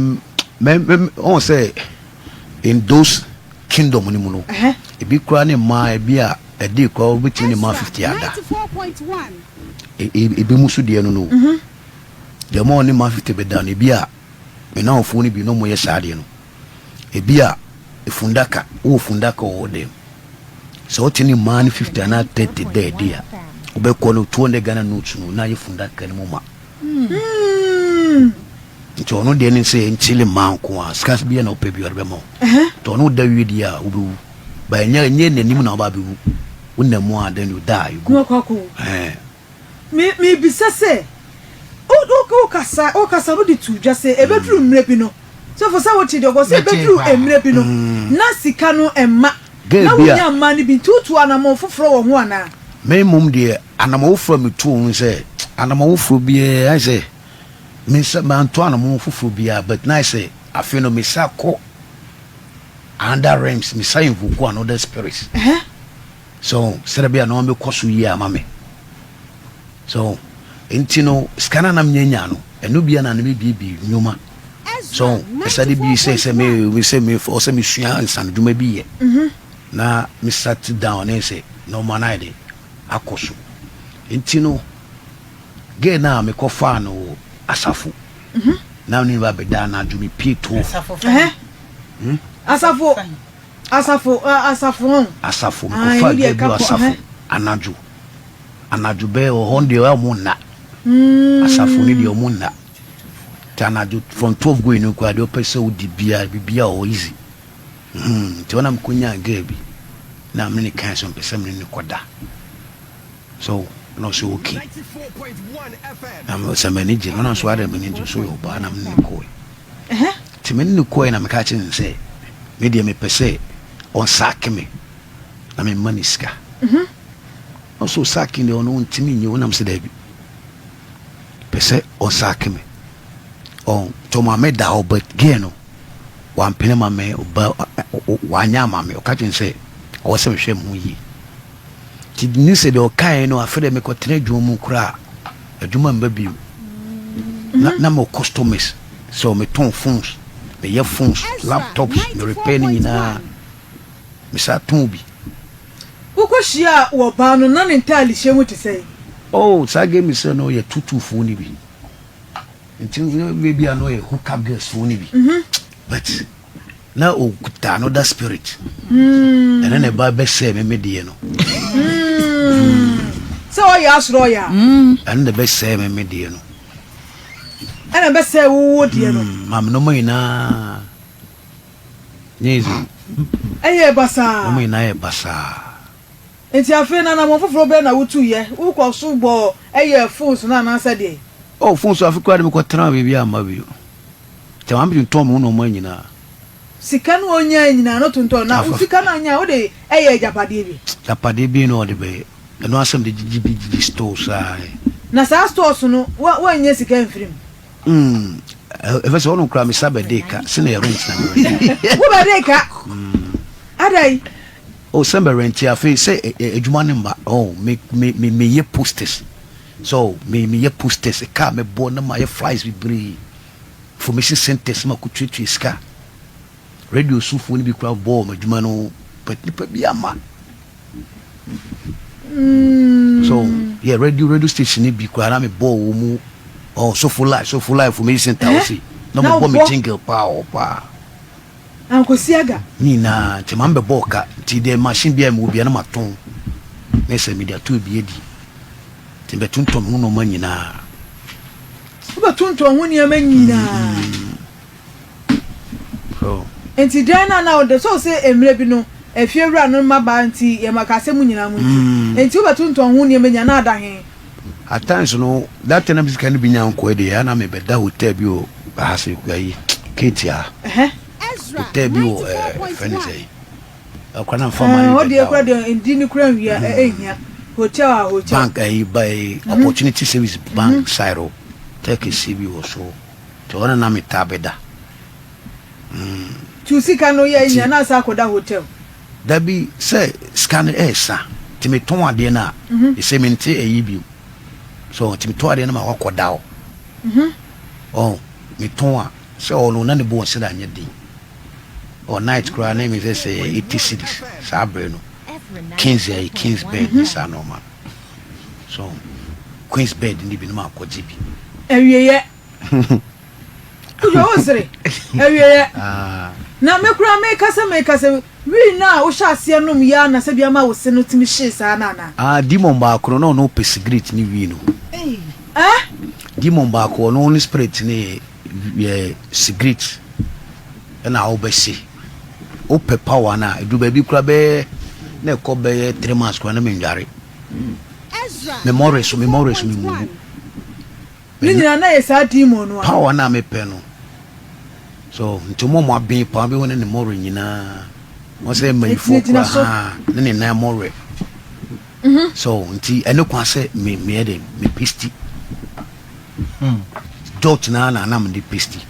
mɛ mɛ ɔhu sɛ in those kingdom no mu no, ebi koraa ne mmaa ebi a ɛde koraa wobɛtumi ne mmaa 50 ada. Ebi mu so deɛ no no. Deɛ ma ɔne mmaa 50 bɛda no, ebi a me nnamfoɔ no bi na wɔyɛ saa adeɛ no. Ebia efundaka, wowɔ fundaka wɔ wo dan mu. Sɛ wote ne mmaa no 50 anaa 30 da adi a, wobɛkɔ no 200 Ghana notes no na ayɛ fundaka no mu ma. Nti ɔno deɛ ne sɛ nkyele mmaa nko a, sika bi na ɔpɛ bi ɔde bɛma wo. Nti ɔno da wie deɛ a wobɛwu. Ba ɛnyɛ ɛnyɛ n'anim na woba abɛwu. Wonam mu a then you die, you go. Ɛɛ. Me mebisa sɛ, wo wo wokasa wokasa no wode too dwa sɛ ɛbɛduru mmerɛ bi no, sɔfo sɛ wote deɛ ɔkɔ sɛ Mete ɛbɛduru paa. mmerɛ bi no na sika no mma Girl na bi a. wonya mmaa no bi nti wotuu anammɔn foforɔ wɔ ho anaa? Me mmom deɛ anammɔn foforɔ a metuu ne sɛ anammɔn foforɔ biara ayɛ sɛ me nsa mantu anammɔn foforɔ biara but na ayɛ sɛ afei no me sa kɔ another realms me sa invoke another spirit. Ɛhɛ. So sɛdeɛ ɛbɛyɛ a nneɛma bɛkɔ so yie ama me. So nti no sika no a na menya no ɛno bia na na mebiebie nnwuma. So ɛsade bi sɛ sɛ me sɛ me sɛ mesua nsanodwuma bi yɛ na me sat down ne sɛ nneɛma no ayɛ de akɔ so. Nti no girl no a mekɔfaa no wɔ asafo na ne ba bɛda anadwo mepie 12. Asafo fɛn. Asafo. Asafo eh, asafo ho. Asafo, Ae, mekɔfaa wo deɛ girl bi wɔ ka kɔ, asafo ɛhɛ. anadwo. Anadwo bɛyɛ wɔ hɔ deɛ ɔmo nna. Asafo no deɛ ɔmo nna. Nti anadwo from 12 going no koraa deɛ ɔpɛ sɛ wodi biara biribiara wɔ hɔ easy. Hmm, nti hɔ na mekɔnyaa girl bi na me ne no kae sɛ mepɛ sɛ me ne no kɔda. So na ɔsɛ okay. Na me sɛ m'ani gye no na nso adɛn m'ani gye so yɛ ɔbaa na me ne no kɔe. Nti me ne no kɔe na meka kyerɛɛ no sɛ me deɛ mepɛ sɛ ɔnsaake me na memma no sika. Na ɔsɛ ɔsaake deɛ ɔno ɔntumi nyɛ o, na mesɛ daabi. Mepɛ sɛ ɔsaake me. Ɔn, nti ɔmaa me da hɔ but girl no wampene ma me, ɔba wanyɛ ama me. Ɔka kyerɛ me sɛ ɔwɔ sɛ mehwɛ me ho yie. Nti ne sɛ deɛ ɔkaeɛ no afei deɛ mekɔtena adwuma mu koraa a, adwuma mma bio. Na na mewɔ customers sɛ metɔn phones, meyɛ phones, laptops, me repair ne nyinaa. Mesan tɔn bi. Wokɔhyiaa ɔbaa no, na ne ntaadehyɛ mu te sɛn? Oh, saa game sɛ no yɛ tutufoɔ no bi. Nti ebi a no yɛ hookup girls foɔ no bi. But na okuta another spirit. Ɛno na ɛba bɛsɛɛ me me deɛ no. Sɛ ɔyɛ asoro ɔyɛ a. Ɛno na ɛbɛsɛɛ me me deɛ no. Ɛna ɛbɛsɛɛ wo wo deɛ no. Maame nneɛma nyinaa. Nyɛ easy. Ɛyɛɛ basaa. Nneɛma nyinaa yɛ basaa. Enti afei no anammɔn foforɔ bɛn na wotuiɛ? Wokɔɔ so bɔɔ yɛɛ phones no anaasɛ deɛn? Oh, phones so afe koraa de mekɔtenaa baabi a amma bio. Nti maame tontɔn me ho nnoɔma nyinaa. Sika no a ɔnyaeɛ nyinaa no tontɔn, na wo sika no a ɔnyaeɛ wode yɛɛ agyapadeɛ bi? Agyapadeɛ bɛn na ɔde bɛyɛ? Ɛno ara sɛ mede gyegye bi gyegye stores ara. Na saa stores no, woannya sika amfiri mu? Mm, ɛfɛ sɛ ɔno koraa mesa bɛdee ka, sɛ na yɛ rent na me rent. Wo bɛdee ka? Adɛn? Oh, sɛ mɛ rent afei sɛ adwuma no mma, oh, me me me meyɛ posters, so me meyɛ posters, kaa mɛbɔ na mayɛ flyers bebree, information centers ma kɔtuatua sika, radio sofoɔ no bi koraa bɔɔ m'adwuma no, but nipa bi amma. So yeah, radio station no bi koraa na mebɔɔ wɔ mu, oh, sofo life, sofo life information center, ɔsi na mobɔ me jingle paa wɔ paa. Ankosi aga. Ne nyinaa nti maame bɛbɔɔ ka nti deɛ machine biara mewɔ biara na matɔn ne sɛ mede ato ebi adi nti mebɛtontɔn me ho nneɛma nyinaa. Wobɛtontɔn ho nneɛma nyinaa. So. Nti dɛn na na wode sɛ ɔsɛ mmerɛ bi no efie wura no mmabaa nti yɛ ma ka asɛm nyinaa mu nti nti wobɛtontɔn ho nneɛma nyinaa na ada he? At times no that time na me sika no bi nya nkɔɛ deɛ a na me bɛda hotel bi wɔ ha se ayi Kate ha hotel bi wɔ ɛɛ fɛ ne sɛ ɛkora na nfa ma ne bɛda hɔ deɛ ndi ne kura nwia ɛhia hotel a hotel bank ɛyi ba ɛyi opportunity service bank side hɔ hotel kɛseɛ bi wɔ so nti hɔ na na me taa bɛda. Tu sika no yɛ nya na asa akɔda hotel. Dabi sɛ sika no ɛɛsa nti me tɔn adeɛ no a ɛsɛ me nte ɛyi bio so nti me tɔn adeɛ no ma wakɔ da hɔ ɔn me tɔn a sɛ ɔno na ne bo ɔnsɛ da nyɛ den ɔ night koraa na ɛmi sɛ sɛ 80 cedis saa bere no kings ɛyi kings bed ne saa nɔɔma so queens bed ne bi no ma akɔgye bi. Awieɛ. Kojo wo sere awieɛ na me koraa meka sɛ meka sɛ wii no a wohyɛ aseɛ nom yɛ a na sɛ bi ama wo se no tumi hyee saa no anaa. Ah demon baako no na ɔno pɛ cigarette ne wii no. Eh? Demon baako ɔno ne spirit ne yɛ cigarette ɛna wobɛse wopɛ power no a ɛduru baabi koraa bɛyɛ na ɛkɔ bɛyɛ 3 months koraa na mendware me mmɔre so me mmɔre so me mubu. Ne nyinaa na yɛ saa demon no a. Power no a mepɛ no. So nti ɔmo a ɔmo aben paa wobɛhu ne ne mmɔwerɛ nyinaa. Wɔn sɛ mmayifoɔ Ɛgyinagyina koraa so. haa ne ne nan mmɔwerɛ. So nti ɛne kwan sɛ me meyɛ dɛ me pesti. Dot naa na na mede pesti.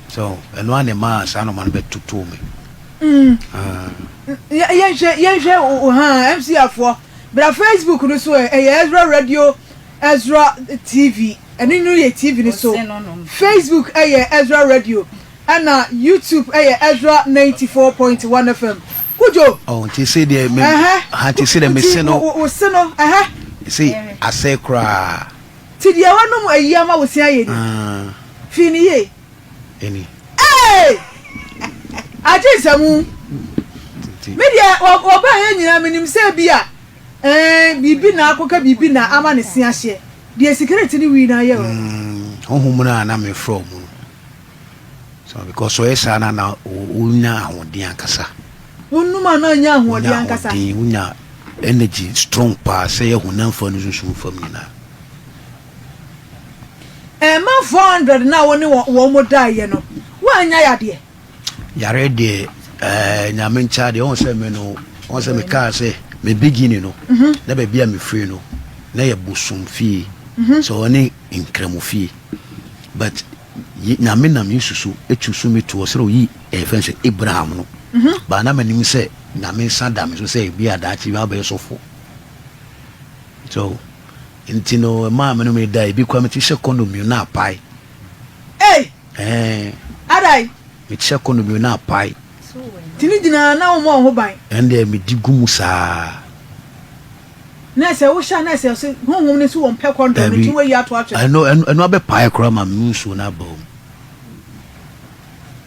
So ɛno ara na ɛmaa saa nɔɔma no bɛtotoo me. Ah. Yɛnhwɛ yɛnhwɛ o ha MC afoɔ bra Facebook no so ɛ ɛyɛ Ezra Radio Ezra TV, ɛno no yɛ TV no so, Facebook yɛ Ezra Radio, ɛna YouTube yɛ Ezra 94.1 FM. Kojo! Oh, nti se deɛ me, ha nti se deɛ me se no. Wo se no, ɛhɛ. Se asɛe koraa. Ti deɛ wanom ayi ama wo se ayɛ ni. Fii ne yie. Ɛni. Ee! Agye nsɛmu. Me deɛ wɔbaa yɛ nyinaa menim sɛ bi a. Ɛɛ, biribi na akɔka biribi na ama ne se ahyeɛ. Deɛ sigaret ne wii no ayɛ o. Mm, honhom no a na mefrɛ wɔn no. So because ɔyɛ saa na na wonya ahoɔden ankasa. Wonum a na ɔnya ahoɔden ankasa. Wonya ahoɔden, wonya energy strong paa sɛ yɛ honam fam ne sunsum fam nyinaa. Ɛma 400 no a wo ne wɔn daeɛ no, woannya yadeɛ? Yare deɛ ɛɛ nyame nkyɛ adeɛ wɔn sɛ me no wɔn sɛ me kaa sɛ me beginning no mhm. na baabi a me firi no na yɛ bosom fie. Sɛ ɔne nkramofie but Nyame nam Yesu so choose me to ɔsrɛ oyi ɛyɛ fɛn sɛ Abraham no. But na manim sɛ Nyame nsa da me so sɛ ebi a daakye bi abɛyɛ sɔfo. So nti no ɛmaa me no me da ebi kora me ti hyɛ kɔndɔm mmienu na apae. Ei! Ɛɛ. Adai. Me ti hyɛ kɔndɔm mmienu na apae. Ti ne gyina na wɔn ho ban. Ɛndeɛ me di gu mu saa. Na sɛ wohyɛ a na sɛ ɔse honhom no so wɔn pɛ kɔndɔm no nti woayi ato atwene. Ɛno ɛno ɛno abɛpae koraa ma me nsuo no aba mu.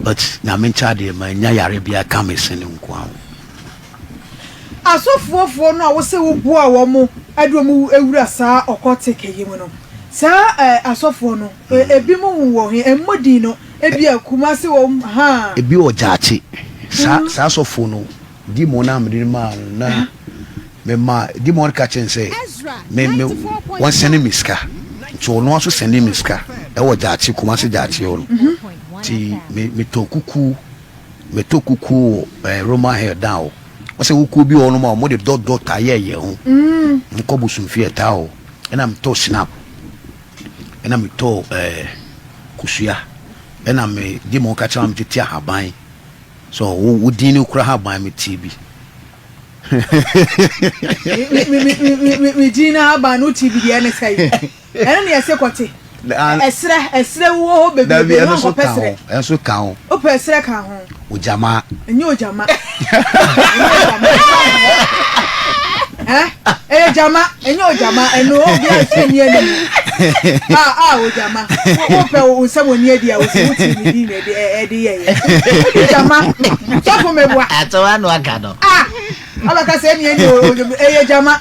But Nyame nkyɛ adeɛ mannya yare biara ka me se no nkoa ho. Asɔfoɔfoɔ no a wose woboa wɔn de wɔn wura saa occultic yi mu no, saa asɔfoɔ no ebinom wɔ he? Mmɔ din no, ebia Kumasi wɔ mu, haa. Ebi wɔ Gyaakye. Saa saa asɔfoɔ no Demon no a mede no maa no na mema demon no ka kyerɛ no sɛ me me wɔnsɛne me sika nti ɔno ara nso sɛne me sika ɛwɔ Gyaakye Kumasi Gyaakye hɔ no nti me metɔ kukuo metɔ kukuo wɔ ɛɛ Roman Hill dan hɔ wɔsɛ kukuo bi wɔ hɔ nom a wɔde dot dot ayɛ yɛ ho nkɔ bosomfie ɛtaa hɔ ɛna metɔ snap ɛna metɔ ɛɛ kosua ɛna me demon ka kyerɛ me tete ahaban. So wo wo din no kura haban me tie bi. Me me me me me din no haban no tie bi deɛ ne sɛ ɛno ne ɛsɛ kɔte. Ɛsrɛ ɛsrɛ wɔ hɔ bebrebe no ankɔpɛ srɛ. Ɛnso ka ho. Wopɛ ɛsrɛ ka ho. Ogyama. Ɛnyɛ ogyama. Ɛnyɛ ogyama. Eh? Ɛyɛ gyama, ɛnyɛ ogyama, ɛno obi anhyɛ nni anim. Ah, ah, ogyama. Wopɛ wo nsɛm wɔ ni adi a wosi wo ti mi din na ɛde ɛde yɛ yɛ. Wodi gyama. Sɔfo meboa. Ato ano aka no. Ah, abɛka sɛ ɛni ɛni ɛyɛ gyama.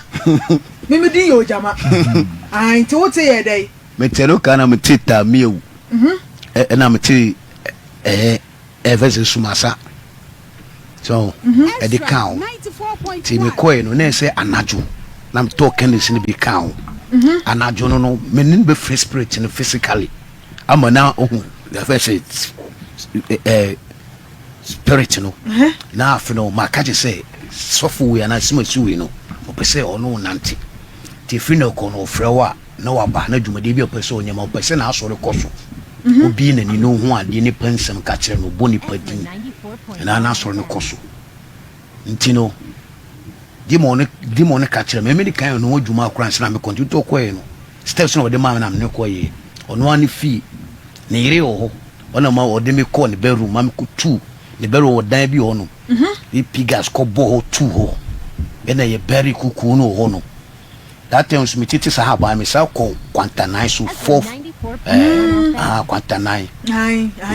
Mimi din yɛ ogyama. Ah, nti wote yɛ dɛ. Mete no ka na mete ta miewu. Ɛna mete ɛɛ. Ɛfɛ sɛ sumasa so ɛde ka ho nti mekɔɛ no na ɛsɛ anadwo na metɔɔ candles no bi ka ho anadwo no no me ne no bɛfiri spirit no physically ama na ohu ɛfɛ sɛ ɛɛ spirit no na afe no maka kyɛ sɛ sɔfo wei anaa simasi wei no ɔpɛ sɛ ɔno nante nti ɛfiri na ɔkɔ no ɔfrɛ wo a na waba na dwumadie bi a ɔpɛ sɛ ɔnyɛ ma ɔpɛ sɛ n'asɔre kɔ so. Obue n'ani na ohu adeɛ, nipa nsɛm ka kyerɛ no, ɔbɔ nipa din na n'asɔre no kɔ so. Nti no, demon no demon no ka kyerɛ me, me de kan ɔno adwuma akora ansa na mekɔ. Nti wotɔ kɔɛ no, steps na ɔde maa me na me kɔyɛ. Ɔno ara ne fie, ne yere wɔ hɔ. Ɔna ma ɔde me kɔɔ ne bedroom, ma me kɔ tu ne bedroom wɔ dan bi wɔ hɔ nom. Ne pigas kɔ bɔ hɔ tu hɔ. Ɛna yɛ bɛri kukuo no wɔ hɔ nom. That time nso me tete saa haban me san kɔ Kwantanan so fourth ɛɛ ah Kwantanan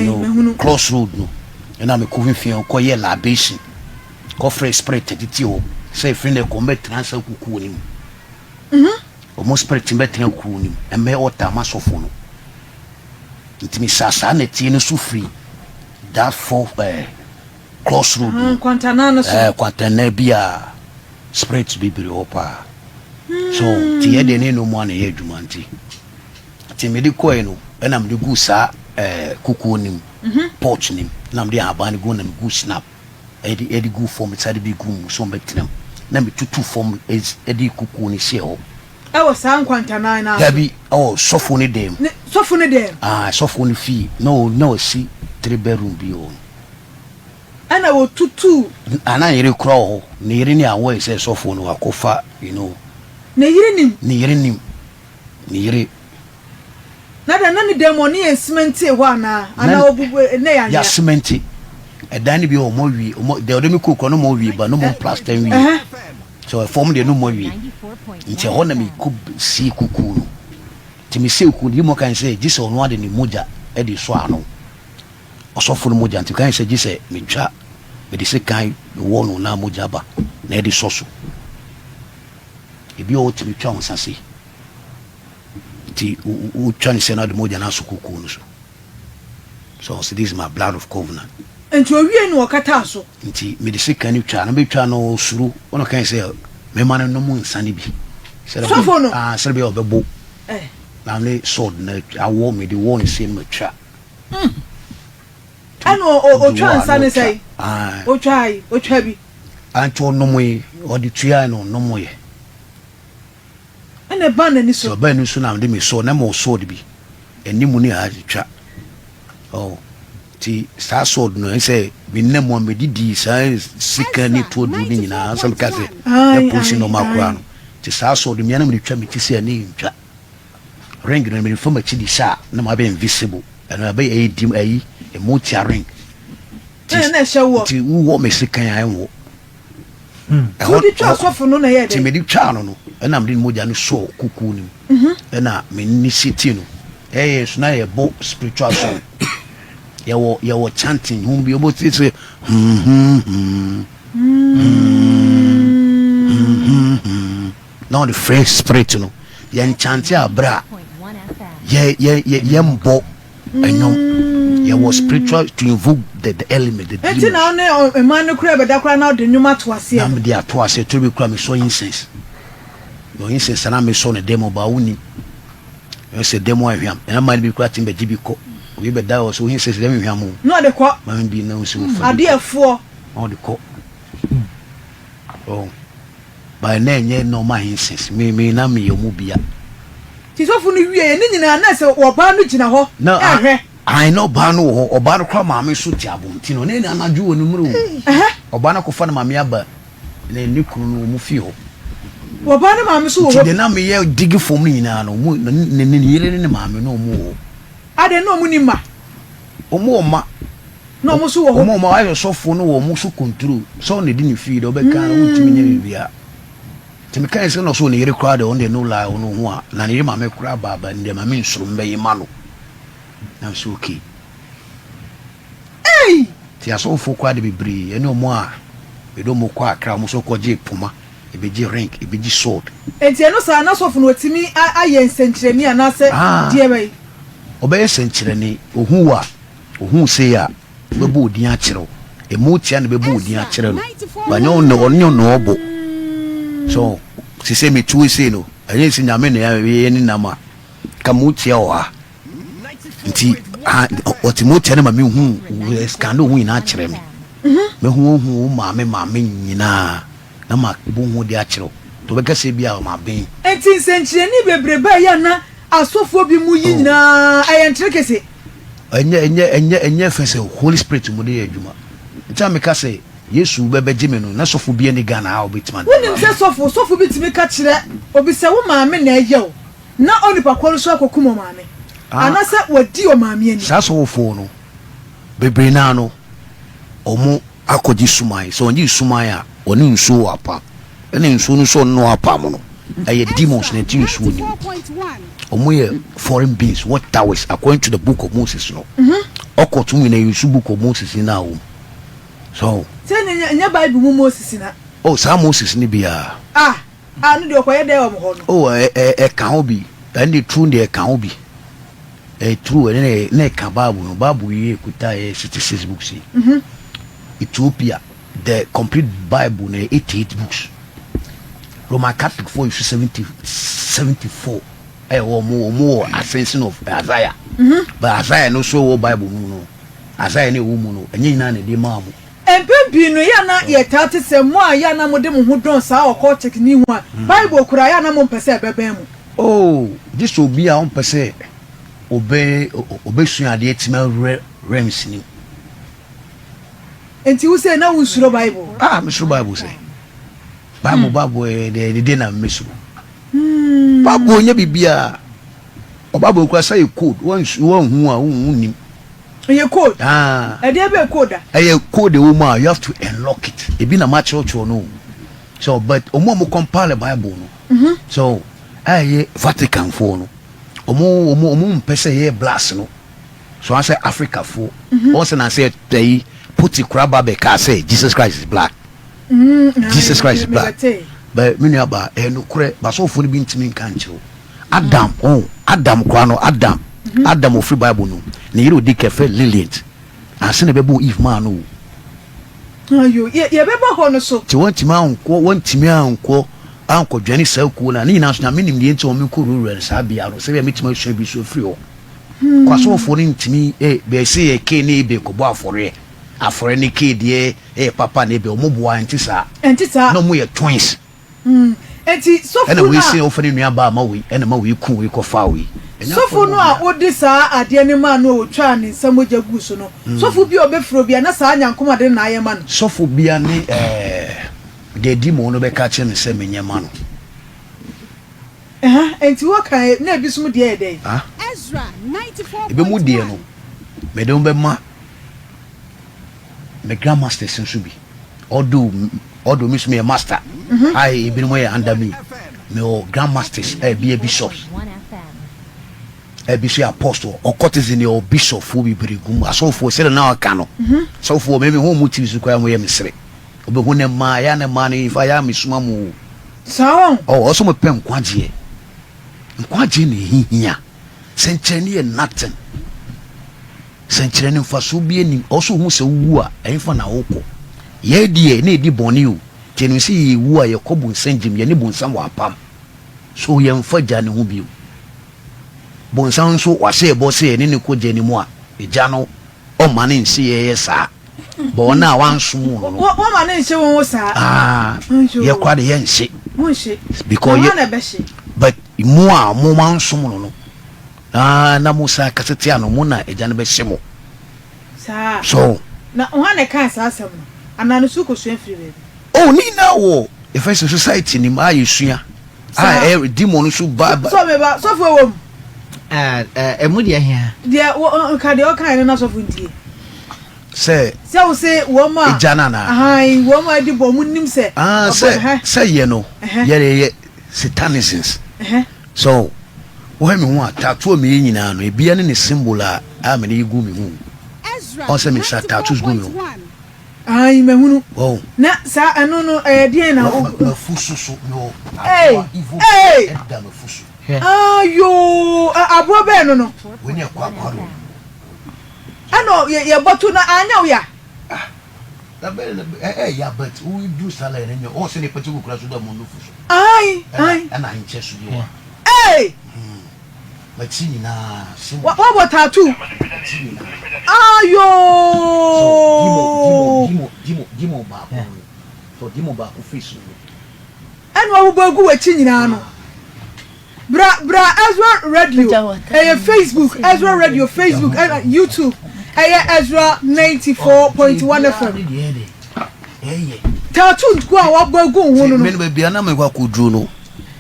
you know cross road no ɛna me kɔ fifia kɔ yɛ libation kɔ frɛ spirit tete hɔ sɛ efiri na ɛkɔ mbɛ tena nsa kukuo ne mu ɔmo spirit mbɛ tena kukuo ne mu ɛmbɛ ɔta ama sɔfo no nti me sa saa na tie no so firi that fourth ɛɛ cross road no Kwantanan no so ɛɛ Kwantanan bi a. Spirit bebree wɔ hɔ paa. So nti yɛ deɛ ne no mu a na ɛyɛ adwuma nti. Nti mede kɔe no ɛna mede guu saa ɛɛ kukuo no mu, pot no mu na mede ahaban no gu na megu snap ɛde ɛde gu fam saa de bi gu mu so ɔmbɛtena mu na metutu fam ɛde kukuo no hyɛɛ hɔ. Ɛwɔ saa nkwantanan no ase. Dabi, ɛwɔ sɔfo no dan mu. Ne sɔfo no dan mu. Ah, sɔfo no fie na o na ɔsi three bedroom bi wɔ hɔ. Ɛna wɔtutuu. Ah na yere kora wɔ hɔ. Ne yere ne aware sɛ sɔfoɔ no wakɔ fa you know. Ne yere nim. Ne yere nim. Ne yere. Na dɛn na ne dan mu ɔne yɛn simentee hɔ anaa? Anaa ɔbubu na ɛyɛ anwea? Yɛasimente. Ɛdan no bi wɔ wɔn awie. Wɔn deɛ ɔde me kɔɔ kura no wɔn awie ba no wɔn plaster nwie. So ɛfam deɛ no wɔn awie. Nti ɛhɔ na me kɔ sie kukuo no. Nti me sie kukuo no yi mu kan sɛ gye sɛ ɔno ade ne mogya ɛde sɔ ano. Ɔsɔfo no mogya nti, kan sɛ gye sɛ metwa, mede sekan mewɔ no na mogya ba na ɛde sɔ so. Ebi wɔ hɔ tumi twa wo nsa sei. Nti wotwa ne sɛ na ɔde mogya no asɔ kukuo no so. So ɔsɛ this is my blood of covenant. Nti owiei no ɔkataa so. Nti mede sekan no twaa no, metwa no osuro. Ɔna ɔkae sɛ mema no nom nsa no bi. Sɔfo no? Ah, sɛdeɛ bɛyɛ ɔbɛbo. Na me sword no awɔ mede wɔ ne sei no matwa. Mm. Ɛna otwa nsa ne sɛn? Otwa yi, otwa bi. Anti ɔnom yi, ɔde tua na ɔnom yɛ. Ɛna Ɛna ɛbaa n'ani so. Nti ɔbaa n'ani so na mede me sword, na mewɔ sword bi, anim ne ha twa. Oh, nti saa sword no, ɛsɛ menam mu a medidi saa sika ne tuo duro no nyinaa, sɛ meka sɛ na polisi nɔɔma koraa no. Nti saa sword mea na mede twa me ti sɛ ɛne ntwa. Ring no mede fa m'akyi de hyɛ a na mabɛ invisible. Ɛno ɛbɛyɛ ɛyɛ dim ayi, ɛmu ring. Nti wowɔ me sekan a ɛnwɔ. Nti wode twaa sɔfo no na ɛyɛɛ dɛn? Nti mede twaa no no, ɛna mede ne mogya no sɔɔ kukuo no mu, ɛna me ne sitii no. Ɛyɛ so na yɛbɔ spiritual song. Yɛwɔ yɛwɔ chanting ho bi, wɔbɔ ti sɛ hmm hmm hmm hmm hmm hmm na wɔde frɛ spirit no. Yɛn chante abere a yɛ yɛ yɛ yɛmbɔ. Ɛnwom. Yɛwɔ spiritual to invoke the the element the demons. Enti na wo ne mmaa no koraa bɛda koraa na wode nnwom ato aseɛ no. Na mede ato aseɛ toro bi koraa mesɔ incense. Mewɔ incense a na mesɔ no dɛm ɔbaa wonim. Ɛyɛ sɛ dɛm ahwam. Ɛna mmaa no bi koraa tumi bɛgye bi kɔ. Obi bɛda hɔ sɛ wo incense dɛm nhwam o. Na ɔde kɔ. Maame bi na ɔsɛ wofa bi kɔ. Adeɛfoɔ. Na ɔde kɔ. Oh. But na ɛnyɛ normal incense. Me me na meyɛ ɔmo bia. Nti sɔfo no wieɛ ne nyinaa na sɛ ɔbaa no gyina hɔ ɛhwɛ. Ae na ɔbaa no wɔ hɔ. Ɔbaa no koraa maame nso te abɔnten hɔ. Na ɛnyɛ anadwo wɔ anwummerɛ o. Ɔbaa no akɔfa ne maame aba ne ne kunu no wɔn fie hɔ. Ɔbaa no maame nso wɔ hɔ bi. Nti deɛ na meyɛ digi fam no nyinaa no wɔn ne ne yere ne ne maame no wɔn wɔ hɔ. Adɛn na wɔn nni mma? Wɔn wɔ mma. Na wɔn nso wɔ hɔ bi. Wɔn wɔ mma ayɛ sɔfo no wɔ wɔn so control. Sɛ ɔna edi ne fie deɛ ɔbɛka no wontumi nyɛ biribiara. Nti me kae sɛ na ɔsɛ ne yere koraa deɛ ɔno deɛ no lie ɔno ho a na ne yere maame koraa ba aba no deɛ ma me nsuro mbɛye ma no na me sɛ okay. Ei! Nti asɔfofoɔ koraa de bebree ɛne ɔmo a mede ɔmo kɔ Accra ɔmo nso kɔ gye poma ebi gye ring ebi gye sword. Nti ɛno saa na sɔfo no ɔtumi ayɛ nsɛnkyerɛnee anaasɛ deɛ bɛn? Ɔbɛyɛ sɛnkyerɛnee ohu wo a ohu wo sei a. Ɔbɛbɔ wo din akyerɛ wo. Emu tia na ɛbɛbɔ wo din akyerɛ no. But nyɛ ɔno ɔno nyɛ ɔno ɔbɔ. So sese me tuo sei no, ɛnyɛ sɛ nyame na yɛ ne nam a. Ka mu tia wɔ ha. Nti ha ɔte mu tia no ma me hu scan no ho nyinaa kyerɛ me. Me hu hu wo maame maame nyinaa na ma bɔ hu de akyerɛ wo. To bɛka sɛ bi a ma ben. Nti nsɛnkyerɛnne bebrebe a ɛyɛ a na asɔfoɔ bi mu yi nyinaa ɛyɛ nterekese. Ɛnyɛ ɛnyɛ ɛnyɛ ɛnyɛ fɛ sɛ Holy Spirit mu de yɛ adwuma. Nti a meka sɛ Yesu bɛ bɛgye me no na sɔfo bia ni Ghana ha a ɔbɛtumi ade Wonim sɛ sɔfo sɔfo bi tumi ka kyerɛ obi sɛ wo maame na ɛyɛ wo na onipa korɔ no nso akɔkum ɔmaame anasɛ wadi ɔmaame ani. Saa sɔfofoɔ no bebree no ara no wɔn akɔgye suman. Sɛ wɔgye suman a wɔne nsuo wɔ apam. Ɛna nsuo no nso ɔno na wapam no. Ɛyɛ demons na ɛte nsuo no mu. Wɔn yɛ foreign beings, what towers according to the book of Moses no. Ɔkɔ tumi na use book of Moses ni na wɔm. So. Sɛ nyɛ nyɛ Bible mu Moses na. Oh saa Moses ni biara. Ah ah no deɛ ɔkɔyɛ dɛ wɔn hɔ no. Oh ɛ ɛ ɛka ho bi. Ɛne de true deɛ ɛka ho bi. Ɛyɛ true ɛne na ɛka Bible no. Bible yi ekuta yɛ 66 books yi. Ethiopia. The Complete Bible no yɛ 88 books. Roman Catholic foɔ use 70 74 ɛyɛ wɔn wɔn wɔ Ascension of Isaiah. But Isaiah no so wɔ Bible no mu no, Isaiah no ɛwɔ mu no, ɛnyɛ nyinaa na ɛde maa mo. Mpɛn pii no, ɛyɛ a na yɛtaa te sɛ mo a ɛyɛ a na mode mo ho dɔn saa occultic no yi ho a Bible kura a ɛyɛ a na mompɛ sɛ ɛbɛbɛn mo. Oh, gye sɛ obi a ɔmpɛ sɛ ɔbɛ ɔbɛsua adeɛ atumi awura realms no mu. Enti wo sei na wonsuro Bible? Ah, mesuro Bible sɛ. Bible, Bible ɛyɛ dɛ ɛde na mesuro. Bible nyɛ biribiara. Bible kura sɛ yɛ code, wɔnhu a wonnim. Ɛyɛ code? Ah. Ɛdeɛ bɛyɛ code a? Ɛyɛ code ɛwɔ mu a you have to unlock it. Ebi na makyerɛkyerɛ no. So but ɔmo a ɔmo compile Bible no. So ɛyɛ Vatican foɔ no. Ɔmo ɔmo ɔmo mpɛ sɛ yɛ blast no. So asɛ Africa foɔ wɔn sɛ na sɛ ɛyi puti kora ba bɛ kaa sɛ Jesus Christ is black Jesus Christ is black bɛ me nua ba ɛyɛ nokorɛ basɔfoɔ no bi ntumi nka nkyerɛ o Adam oh Adam kora no Adam Adam ofiri Bible no ne yere odi kɛfɛ Lillian ansa na ɛbɛbɔ Eve maa no o. Ayo yɛ yɛbɛba hɔ no so. Nti wɔntumi ankɔ wɔntumi ankɔ ankɔdwane saa kuo no a ne nyinaa nso Nyame nim deɛ nti wɔn kɔ wurawura saa bea no sɛdeɛ mɛtumi asua bi so afiri hɔ. Kwasowfoɔ no ntumi eh, bɛse yɛ Cain ne Abel kɔbɔ afɔreɛ. Afɔreɛ ne Cain deɛ ɛyɛ papa na Abel, wɔn boa ɛnte saa. Ɛnte saa. Na wɔn yɛ twins. Mm. Enti sɔfo Ɛna no wei a. se ɔfa ne nua baa ma wei, ɛna ma wei ku wei kɔfaa wei. Ɛnyɛ Sɔfo afɔrebɔ no a biara. wode saa adeɛ no maa no a ɔtwaa ne nsa mogya guu so no, sɔfo bi a ɔbɛfrɛ obiara, na saa nyankom ade no na ayɛ ma no. Sɔfo biara ne ɛɛ deɛ demon no bɛka akyerɛ me sɛ menyɛ ma no. Ɛha, enti woka ɛ, na ebisom deɛ yɛ dɛn? Ah? Ebinom deɛ no, mede wɔn bɛma me grandmasters nso bi. Although, although me nso meyɛ master, a ebinom yɛ under me. Mewɔ grandmasters a ebi yɛ bishops, a ebi nso yɛ apostle. Occultism deɛ ɔwɔ bishopfoɔ bebree gu mu. Asɔfoɔ sɛdeɛ na ɔka no, asɔfoɔ me mehu wɔn TV so koraa wɔyɛ me sere. Wobɛhu ne mmaa, ɛyɛ a ne mmaa no, in fact, ɛyɛ a mesoma mo o. Saa wɔn. Oh, ɔsɛ mopɛ nkwagyeɛ. Nkwagyeɛ na ɛhihia. Sɛnkyerɛnne yɛ nothing. Sɛnkyerɛnne mfasoɔ bi anim. Ɔsɛ ohu sɛ wowu a, ɛhefa na wokɔ. Yɛn deɛ, na yɛdi bɔne o. Nti yɛnim sɛ yɛwu a, yɛkɔ bonsam gyem. Yɛne bonsam wɔ apam. So yɛmfa gya no ho bio. Bonsam nso, wahyɛ yɛn bɔ sɛ yɛne no kɔ gya no mu a, gya no, ɔmma no nhye yɛn yɛ saa. But wɔn a wɔansom wɔn no. Wɔma no nhye wɔn saa. Ah, yɛ kora de yɛ nhye. Mo nhye. Because yɛ. Na ɛbɛhye. But mo a mo ansom no no, na na mo san kasa tia no, mo na agya no bɛhye mo. Saa. So. Na hwan na ɛkaa saa asɛm no? Anaa no so kosua firi baabi? Oh, ne nyinaa wɔ yɛfrɛ sɛ society nim a yɛsua. A ɛyɛ demon no so ba ba. So me ba, sɔfo ɛwɔ mu. Ɛmu deɛ hia. Deɛ wɔ nka deɛ ɔkae no na sɔfo ntie. Sɛ. Sɛ wo se wɔn a. Egya no anaa. Ahan wɔn a adi bɔ wɔn nim sɛ. Ah sɛ sɛ yɛ no yɛ yɛ satanisms. So wohwɛ me ho a tattoo a meyɛ nyinaa no ebia ne ne symbol a a mede yɛ gu me ho. Ɔn sɛ me sa tattoos gu me ho. Aane, mahunu. Wahu? Na saa ɛno no, ɛyɛ deɛn na wo. M'afu so so, mewɔ aboa evil bi ɛda m'afu so. Hwɛ. Ah yoo, aboa bɛn no no? Wei ne ɛkwakwa no. Ɛna yɛ yɛbɔto na anyɛ wo ya? Ah, na bɛn na ɛyɛ but wo duru saa line no nyɛ, ɔn sɛ nipa ti kukura so da mu nufu so. Aane, aane. Ɛna ahenkyɛ so bi wɔ ha. Ee! Hmm. M'akyi nyinaa se Wa wabɔ tattoo. M'akyi nyinaa. Ayoo. So demon demon demon demon demon baako no no. So demon baako face no no. Ɛna wabobɔ agu w'akyi nyinaa no. Bra bra Ezra radio ɛyɛ Facebook Ezra radio Facebook ɛna YouTube ɛyɛ Ezra 94.1 FM. Tattoo nko a wabɔ agu wo ho no no. Mene baabi a na mekɔ akɔduru no.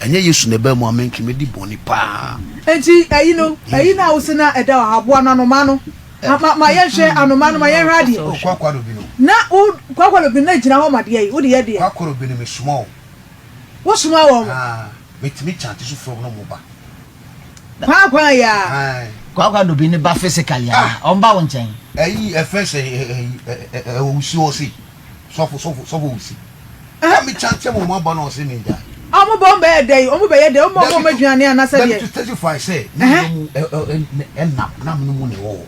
Ɛnyɛ Yesu na ɛbaa mu a menke mɛdi bɔne paa. Enti ayi no, ayi no a wose na ɛda hɔ, aboa no, anomaa no, ma, ma yɛnhwɛ anomaa no, ma yɛnhwɛ adeɛ. Oh, kwakwaro bi no. Na wo, kwakwaro bi no, na egyina hɔ ma deɛ yi, wode yɛ deɛ? Kwakwaro bi no, mesoma wɔn. Wosoma wɔn? Ah, metumi kyante so frɛ wɔn na wɔba. Kwaakwa yi a. Ae. Kwakwaro bi no ba physically anaa? Ah! Wɔba wo nkyɛn? Ayi, ɛfɛ sɛ, ɛyi, ɛ, ɛ, ɛwɔ wusi hɔ sei. Sɔfo, sɔfo, sɔfo wusi. Ɛna me kyante ma ɔmo aba na ɔse me ngyae. Ɔmo ba ɔmo bɛyɛ dɛn? Ɔmo bɛyɛ dɛn? Ɔmo ma ɔmo aduane anasɛ deɛ? Dabi to testify sɛ na me mu ɛnam na me mu na ɛwɔ hɔ.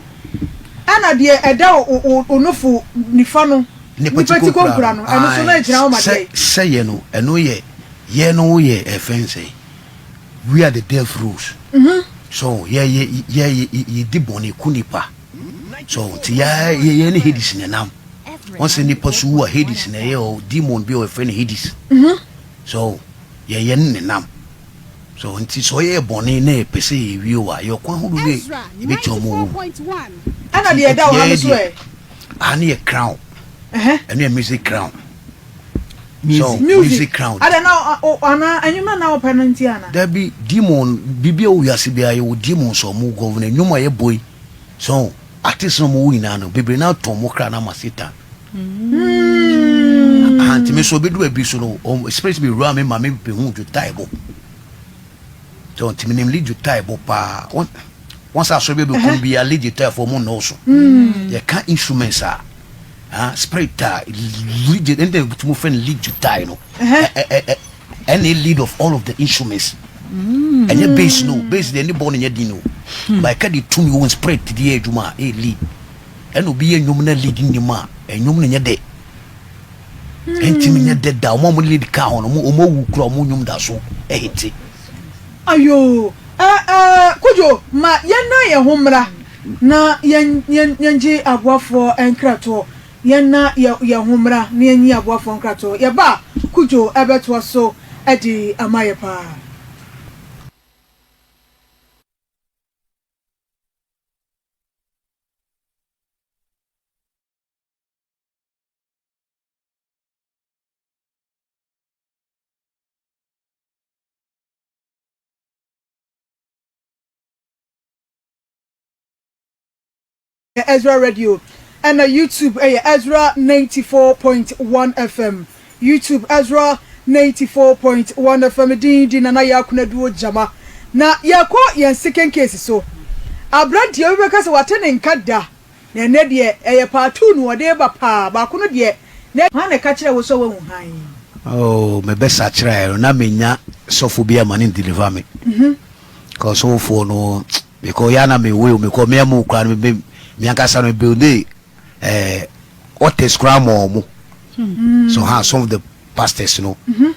Ɛna deɛ ɛda wo wo nofo nifa no nipa ti konkura no ɛno so na ɛgyina hɔ ma deɛn? Sɛ yɛ no ɛno yɛ yɛ no wo yɛ ɛfɛn sɛn we are the death rows so yɛ yɛ yɛ yɛ di bɔne ku nipa so nti yɛ yɛ ne Hades na ɛnam. Wɔn sɛ nipa so wu a Hades na ɛyɛ hɔ demon bi a wɔfrɛ no Hades. So yɛyɛ no nenam. So nti sɛ ɔyɛ bɔne na yɛpɛ sɛ yɛwie wɔ a yɛ ɔkwan horow bi a yɛbɛtia ɔmo wu. Ɛna deɛ ɛda wɔ ha no so ɛ? Aha no yɛ crown. Ɛno yɛ music crown. So music music crown. Ada na ana ɛnwom na na wɔpɛ no nti ana? Dabi demon biribi a wɔ wiase biara yɛwɔ demons a ɔmo govern nnwom a yɛbɔ yi. So Artists no a wɔwɔ nyinaa no, bebree no ara tɔn wɔn kra no ama Satan. Aha, nti me nso ebedu baabi so no, wɔn spirit bi wura me ma me behu dwotae bɔ. So nti menim lead dwotae bɔ paa. Wɔn wɔn sɛ asɔre bi bɛkɔm bi a lead dwotae fo wɔn nnɔɔso. Yɛka instruments a, ah, spirit a lead ɛnna ɛtumi fɛ no lead dwotae no. Ɛ ɛ ɛ Ɛna lead of all of the instruments. Ɛnyɛ bass no, bass deɛ ne bɔ no nyɛ din o. But ɛka de tumi wɔn spirit de yɛ adwuma a, ɛyɛ lead. Ɛna obi yɛ nnwom na lead nnim a, nnwom no nyɛ dɛ. Ɛntumi nyɛ dɛ da. Wɔn a wɔn lead ka ho no, wɔn awu kura wɔn nnwom da so ɛhete. Ayoo eh eh Kojo ma yɛnnan yɛn ho mmra na yɛn yɛn yɛngye aboafoɔ nkratoɔ. Yɛnna yɛ yɛn ho mmra na yɛnyi aboafoɔ nkratoɔ. Yɛba a, Cudjoe bɛtoa so. de ama yɛ paa. Ezra Radio ɛna YouTube ɛyɛ Ezra 94.1 FM YouTube Ezra 94.1 FM din di Nana Yaa Kunaduo Gyama na yɛkɔ yɛn second case so abranteɛ obi bɛka sɛ wate ne nka da na ɛnɛ deɛ ɛyɛ part 2 na ɔde ba paa baako no deɛ na Hwan na ɛka kyerɛɛ wo sɛ woahu hann? Oh, mebɛsakyeraɛ no na mennya sɔfo bi ama no ndeliver me. Cause sɔfofoɔ no Mekɔ ya na me wei o mekɔ me amu kura no me me ankasa no build eh altars kura ma ɔmo. So ha some of the pastors no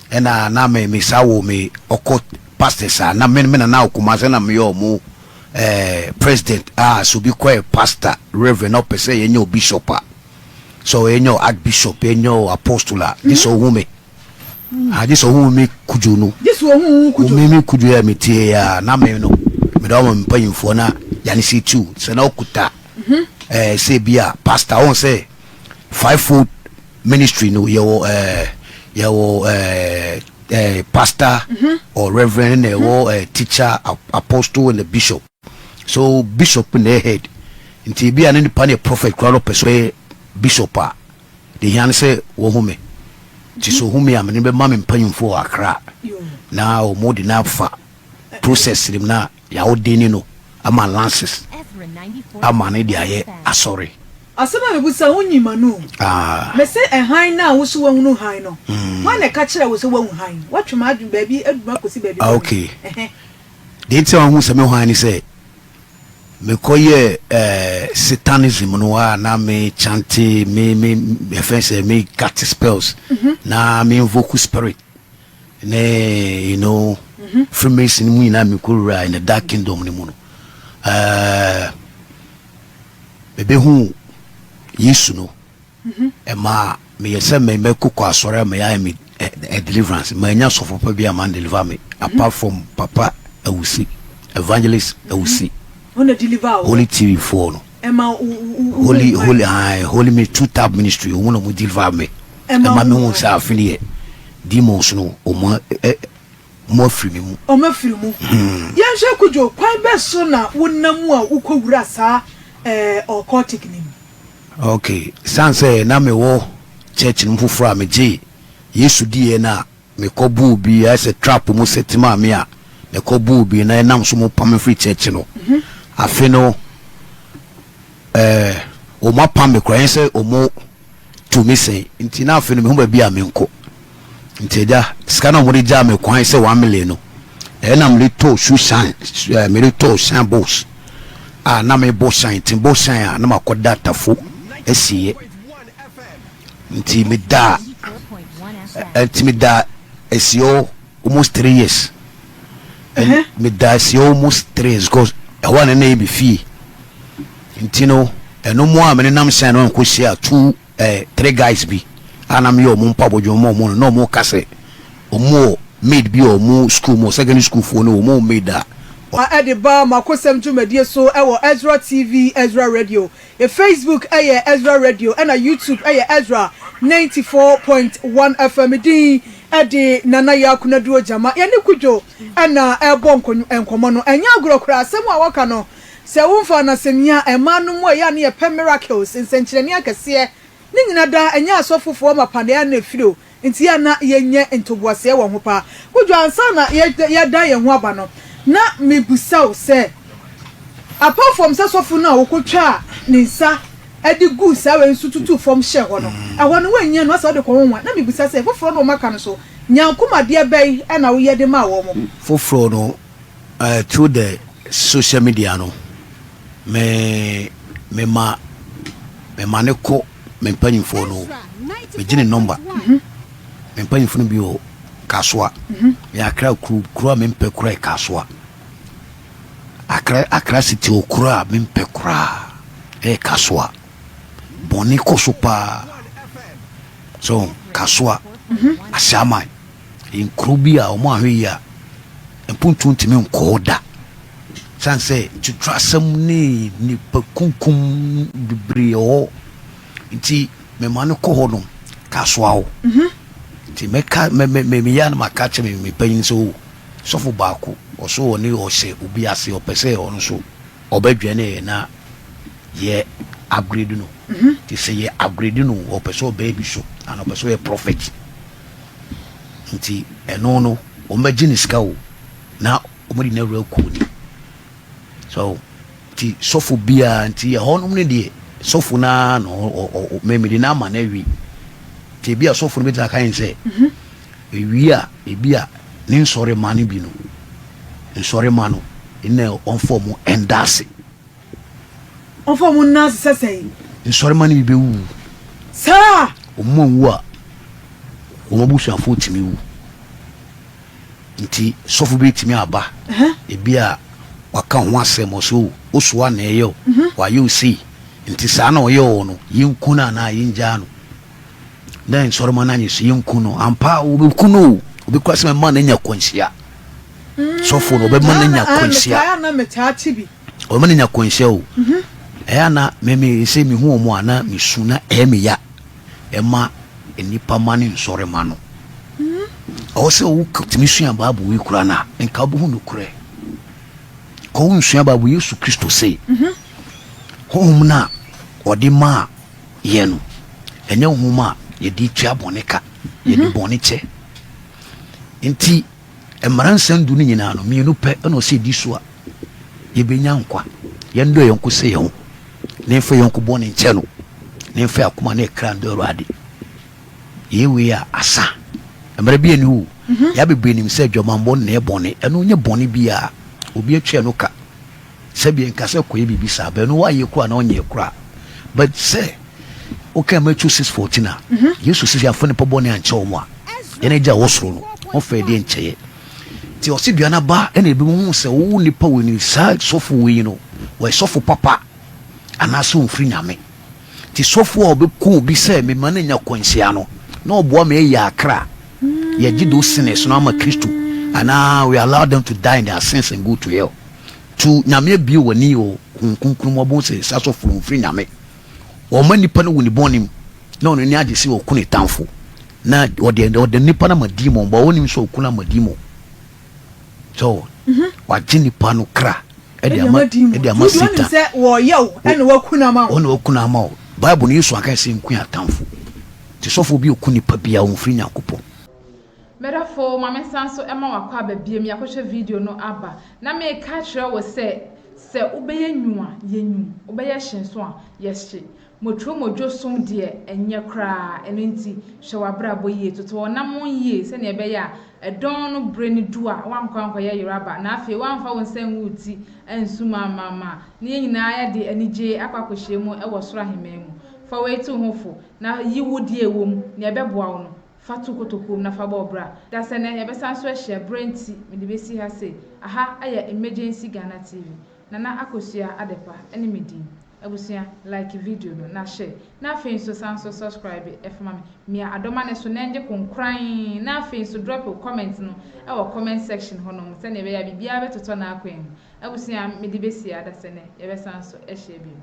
ɛna na me me sa wɔ me ɔkɔ pastors a na me me na na Kumasi na me yɛ ɔmo eh president a so bi kɔ yɛ pastor reverend na ɔpɛ sɛ yɛnyɛ o bishop a so yɛnyɛ o archbishop yɛnyɛ o apostle a gye sɛ ɔhu me. Ah, gye sɛ ohun me kudwo no. Gye sɛ ohun wo kudwo. Ohun me kudwo yɛ me tie ya na me no. Me da wɔn mpanyinfoɔ na yane si tu sɛ na okuta. Mhm. Eh, sɛ bi a pastor wɔn sɛ fivefold ministry no yɛ wɔ eh yɛ wɔ eh eh pastor mm -hmm. or reverend na ɛwɔ eh teacher apostle and the bishop. So bishop na head. Nti bi a ne nipa ne prophet kura no pɛ so bishop a. Deɛ ɛhia ne sɛ wɔhu me. Nti sɛ wɔhu me a, mede no bɛma me mpanyimfoɔ wɔ Accra na wɔde no afa process no mu na yɛaordaining no ama lances ama no de ayɛ asɔre. Asɛm a mebisa wo nyi m'ano o. Ah. Mese ɛhan no a wo so woahunu hann no, hwan na ɛka kyerɛɛ wo sɛ woahu hann? Woatwe m'adwene baabi adu m'akɔsi baabi Ah, bɔne. okay. Ɛhɛ. Deɛ nti a woahu sɛ mehu hann ne sɛ, Mekɔ yɛɛ eh satanism no a na me chante me me yɛfrɛ sɛ me cut spells na me invoke spirit ne you know freemason mu nyinaa mekɔ wura in the dark kingdom no mu no eh mebehu Yesu no Ɛmaa meyɛ sɛ me mɛkɔ kɔ asɔre ama yɛayɛ me deliverance. Mannya sɔfo pa bi amma deliver me apart from Papa Awusi, Evangelist Awusi. Holy TV foɔ no. Holy Holy ae Holy me True Tab Ministry wɔn na wɔn deliver me. Ɛma me hu sɛ afe no yɛ demons no wɔn wɔn afiri me mu. Wɔn afiri mu. Yɛnhwɛ Kojo, kwan bɛ so na wonam a wokɔ wura saa ɛɛ occultic no mu? Ok, esiane sɛ na mewɔ church no mu foforɔ a megyee Yesu diiɛ no a mekɔ buu bi ayɛ sɛ trap mu set maa me a mekɔ buu bi na ɛnam so mopam me firi church no. Afe no eh, wɔn apam me koraa ɛnyɛ sɛ wɔn tu me sɛn nti na afei no mehu baabi a menkɔ. Nti agya, sika no a wɔde gyaa me kwan sɛ 1 million no, ɛyɛ na mede tɔɔ shoe shine, eh, mede tɔɔ shine box a na mebɔ shine, nti mebɔ shine a na makɔda tafo asieɛ. Nti meda, eh, nti meda asieɛ almost 3 years. And meda asieɛ almost 3 years because ɛhɔ a na na ɛyɛ me fie. Nti no, ɛno mu a menenam shine no ankɔhyia two eh, three guys bi a na meyɛ wɔn mpaebɔ dwuma ma wɔn no, na wɔka sɛ wɔn wɔ maid bi wɔ wɔn school mu, secondary school foɔ no wɔn wɔ maid a. De ba Makosɛm dwumadie so wɔ Ezra TV, Ezra Radio. Yɛ Facebook yɛ Ezra Radio ɛna YouTube yɛ Ezra 94.1 FM. Me din de Nana Yaa Kunaduro Gyama. Yɛne Kudwo na ɛrebɔ nkɔmmɔ no. Ɛnyɛ agorɔ koraa, asɛm a wɔka no Sɛ womfaa no asɛmhia a, mmaa no mu a ɛyɛ a na yɛpɛ miracles, nsɛnkyerɛnne akɛseɛ, ne nyina daa, ɛnyɛ asɔfofoɔ mapa na ɛyɛ a na ɛfiri o, nti yɛ a na yɛnyɛ ntoboaseɛ wɔ ho paa. Kojo, ansa na yɛdan yɛn ho aba no, na mebisa wo sɛ, apart from sɛ sɔfo no a wokɔtwaa ne nsa de guu saa wei nso tutuu fam hyɛɛ hɔ no, ɛhɔ no woannya no, asɛ wode kɔ honhom a, na mebisa sɛ, foforɔ no a wɔaka no so, nyankomadeɛ bɛn na woyɛ de maa wɔn? Foforɔ no, Through the social media no, me me ma me ma ne kɔ me mpanyinfoɔ no, me gye ne nɔmba. Me mpanyinfoɔ no bi wɔ Kasoa. Me Akra kuro kuro a mempɛ kura yɛ Kasoa. Akra Akra city wɔ kuro a mempɛ koraa ɛyɛ Kasoa. Bɔnne kɔ so paa. So Kasoa, Asiaman. Nkuro bi a wɔn ahwɛ yie a mpuntuo ntumi nkɔ hɔ da. Sane sɛ tuturasɛm ne nipa kunkum bebree wɔ hɔ nti mema no kɔ hɔ nom kasoa hɔ. Nti mɛka mɛ mɛ mɛ meyɛ a na maka kyerɛ me me panyin sɛ o sɔfo baako ɔso ɔne ɔhyɛ obi ase ɔpɛ sɛ ɔno nso ɔbɛdwɛne yɛ na yɛ upgrade no. Nti sɛ yɛ upgrade no ɔpɛ sɛ ɔbɛyɛ bi so ana ɔpɛ sɛ ɔyɛ prophet. Nti ɛno no wɔn bɛgye ne sika o na wɔn de no awura kuo ni so. Nti sɔfo biara nti ɛhɔ nom no deɛ, sɔfo naa na ɔ ɔ mɛmɛde n'ama no awie. Nti ebi a sɔfo no bɛtumi aka yɛn sɛ ewie a, ebi a ne nsɔre ma no bi no, nsɔre ma no ɛna ɔnfɔ ɔmo ɛnda ase. Ɔmfa ɔmo nna ase sɛ sɛn? Nsɔre ma no bi bɛwu. Saa? Ɔmo anwu a, wɔn abusuafoɔ tumi wu. Nti sɔfo bi tumi aba, ebi a waka ho asɛm ɔsɛ o osoa na ɛyɛ o wayɛ o sei, nti saa na ɔyɛ o no, yɛnku no anaa yɛngyaa no? Na nsɔrɔma no anyɛ so yɛnku no ampa, wɔbɛku no o. Obi kora sɛ mɛma no anya kwanhyia, sɔfo no ɔbɛma no anya kwanhyia. Metaa na metaa ti bi. Ɔbɛma no anya kwanhyia o. Ɛyɛ ana mɛmi sɛ mehu wɔn a na mesu na ɛyɛ me ya. Ɛma nnipa ma ne nsɔrema no ɔwɔ sɛ wotumi sua Bible yi kora no a, nka wobɛhu nokorɛ. Kɔ wo nsua Bible. Yesu Kristo se honhom no a ɔde maa yɛ no, ɛnyɛ honhom a yɛde tua bɔne ka, yɛde bɔne kyɛ. Nti mmara nsɛm 10 no nyinaa no, mmienu pɛ ɛna ɔsɛ di so a yɛbɛnya nkwa: yɛndɔ yɛn ko sɛ yɛn ho, na yɛmfa yɛn ko bɔne nkyɛ no, na yɛmfa akoma ne ɛkra ndɔ Awurade. Yɛwei a asa mmerɛ bi ani o. Yɛ bebree nim sɛ adwamammɔ nnɛɛ bɔne, ɛno nyɛ bɔne biara. Obi atwa no ka sɛbi nka sɛ kɔyɛ biribi saa bɛn no, woayɛ kora na ɔnyɛ kora. But sɛ woka Matthew 6:14 a, Yesu sɛ yɛafa nipa bɔne ankyɛ wɔn a, yɛn agya a wɔ soro no ɔmfa yɛdeɛ nkyɛeɛ. Nti ɔse dua no ba ɛna ebi mu hu sɛ wo nipa wɔ ni, saa sɔfo wei no wɔyɛ sɔfo papa anaasɛ ɔmfiri Nyame. Nti sɔfo a ɔbɛku obi sɛ mema no nya kwanhyia no na ɔboa ma ɛyɛ akra yɛgye those sinners no ama Kristo anaa we allow them to die in their sins and go to hell to Nyame abie w'ani wɔ Honhom Kronkron mu abɔn sɛ saa sɔfo no mfiri Nyame. Ɔma nipa no wɔ ne bɔne mu na ɔno ani agye sɛ ɔku ne tamfo na ɔde nipa no ama demon ba. Ɔnim sɛ ɔku no ama demon so wagye nipa no kra ɛde ama Satan. Sɛ wɔyɛ wo ɛna waku no ama wo. Ɔna waku no ama wo. Bible no, Yesu aka sɛ nku atamfo. Nti sɔfo bi ɔku nipa bia, ɔmfiri Nyankopɔn. Mɛdɔfo, ma me nsa nso ma wakɔ aba biem. Yɛakɔhwɛ video no aba na meka kyerɛ wo sɛ wobɛyɛ nwu a, yɛ nwu, wobɛyɛ hye nso a, yɛhye motwo som deɛ ɛnyɛ koraa. Ɛno nti hwɛ w'abrabɔ yie, toto ɔnam yie sɛnea ɛbɛyɛ a ɛdɔn no bere no du a, wankɔ ankɔyɛ yeraba na afei wamfa wo nsa ngu wo ti ansu maamaama na yɛn nyinaa yɛde anigye akɔ akɔhyia mu ɛwɔ soro ahemman mu. Fa wei to ho fo na yi wo deɛ ɛwɔ mu nea ɛbɛboa wo no, fa to kotokuom na fa bɔ ɔbra da. Sɛ nɛ yɛbɛsan so ahyia berɛ nti mede bɛsi ha sei. Aha ɛyɛ Emergency Ghana TV. Nana Akosua Adepa ɛne me din. Abusua, like video no na share, na afei nso san so subscribe ɛfama me. Mia adɔma ne so na ɛngye konkran, na afei nso drop wo comment no ɛwɔ comment section hɔnom sɛnea ɛbɛyɛ a biribiara bɛtotɔ n'akwan mu. Abusua, mede bɛsi ada. Sɛ nɛ yɛbɛsan so ahyia bio.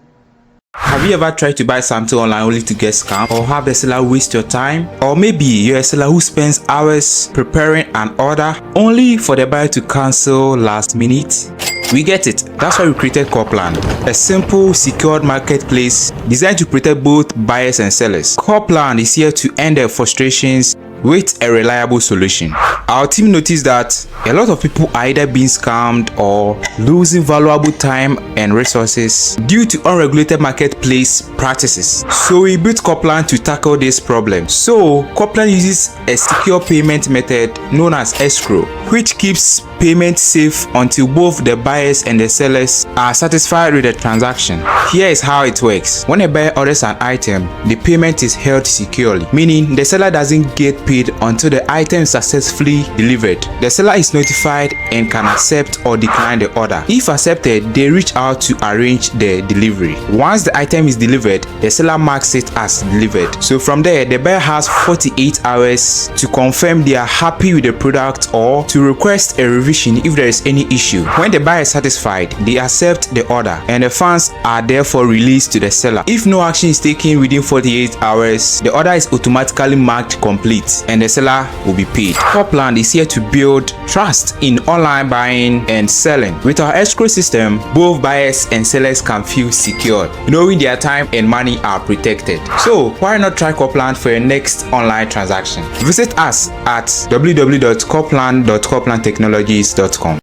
Have you ever tried to buy something online only to get scammed or have the seller waste your time? Or maybe you're a seller who spends hours preparing an order only for the buyer to cancel last minute? We get it. That's why we created Coplan, a simple, secured marketplace designed to protect both buyers and sellers. Coplan is here to end their frustrations with a reliable solution. Our team noticed that a lot of people are either being scammed or losing valuable time and resources due to unregulated marketplace practices. So we built Coplan to tackle this problem. So Coplan uses a secure payment method known as escrow, which keeps payment safe until both the buyers and the sellers are satisfied with the transaction. Here is how it works. When a buyer orders an item, the payment is held securely, meaning the seller doesn't get paid. paid until the item is successfully delivered. The seller is notified and can accept or decline the order. If accepted, they reach out to arrange the delivery. Once the item is delivered, the seller marks it as delivered. So from there, the buyer has 48 hours to confirm they are happy with the product or to request a revision if there is any issue. When the buyer is satisfied, they accept the order and the funds are therefore released to the seller. If no action is taken within 48 hours, the order is automatically marked complete and the seller will be paid. Copland is here to build trust in online buying and selling. With our escrow system, both buyers and sellers can feel secured, knowing their time and money are protected. So, why not try Copland for your next online transaction? Visit us at www.copland.coplandtechnologies.com.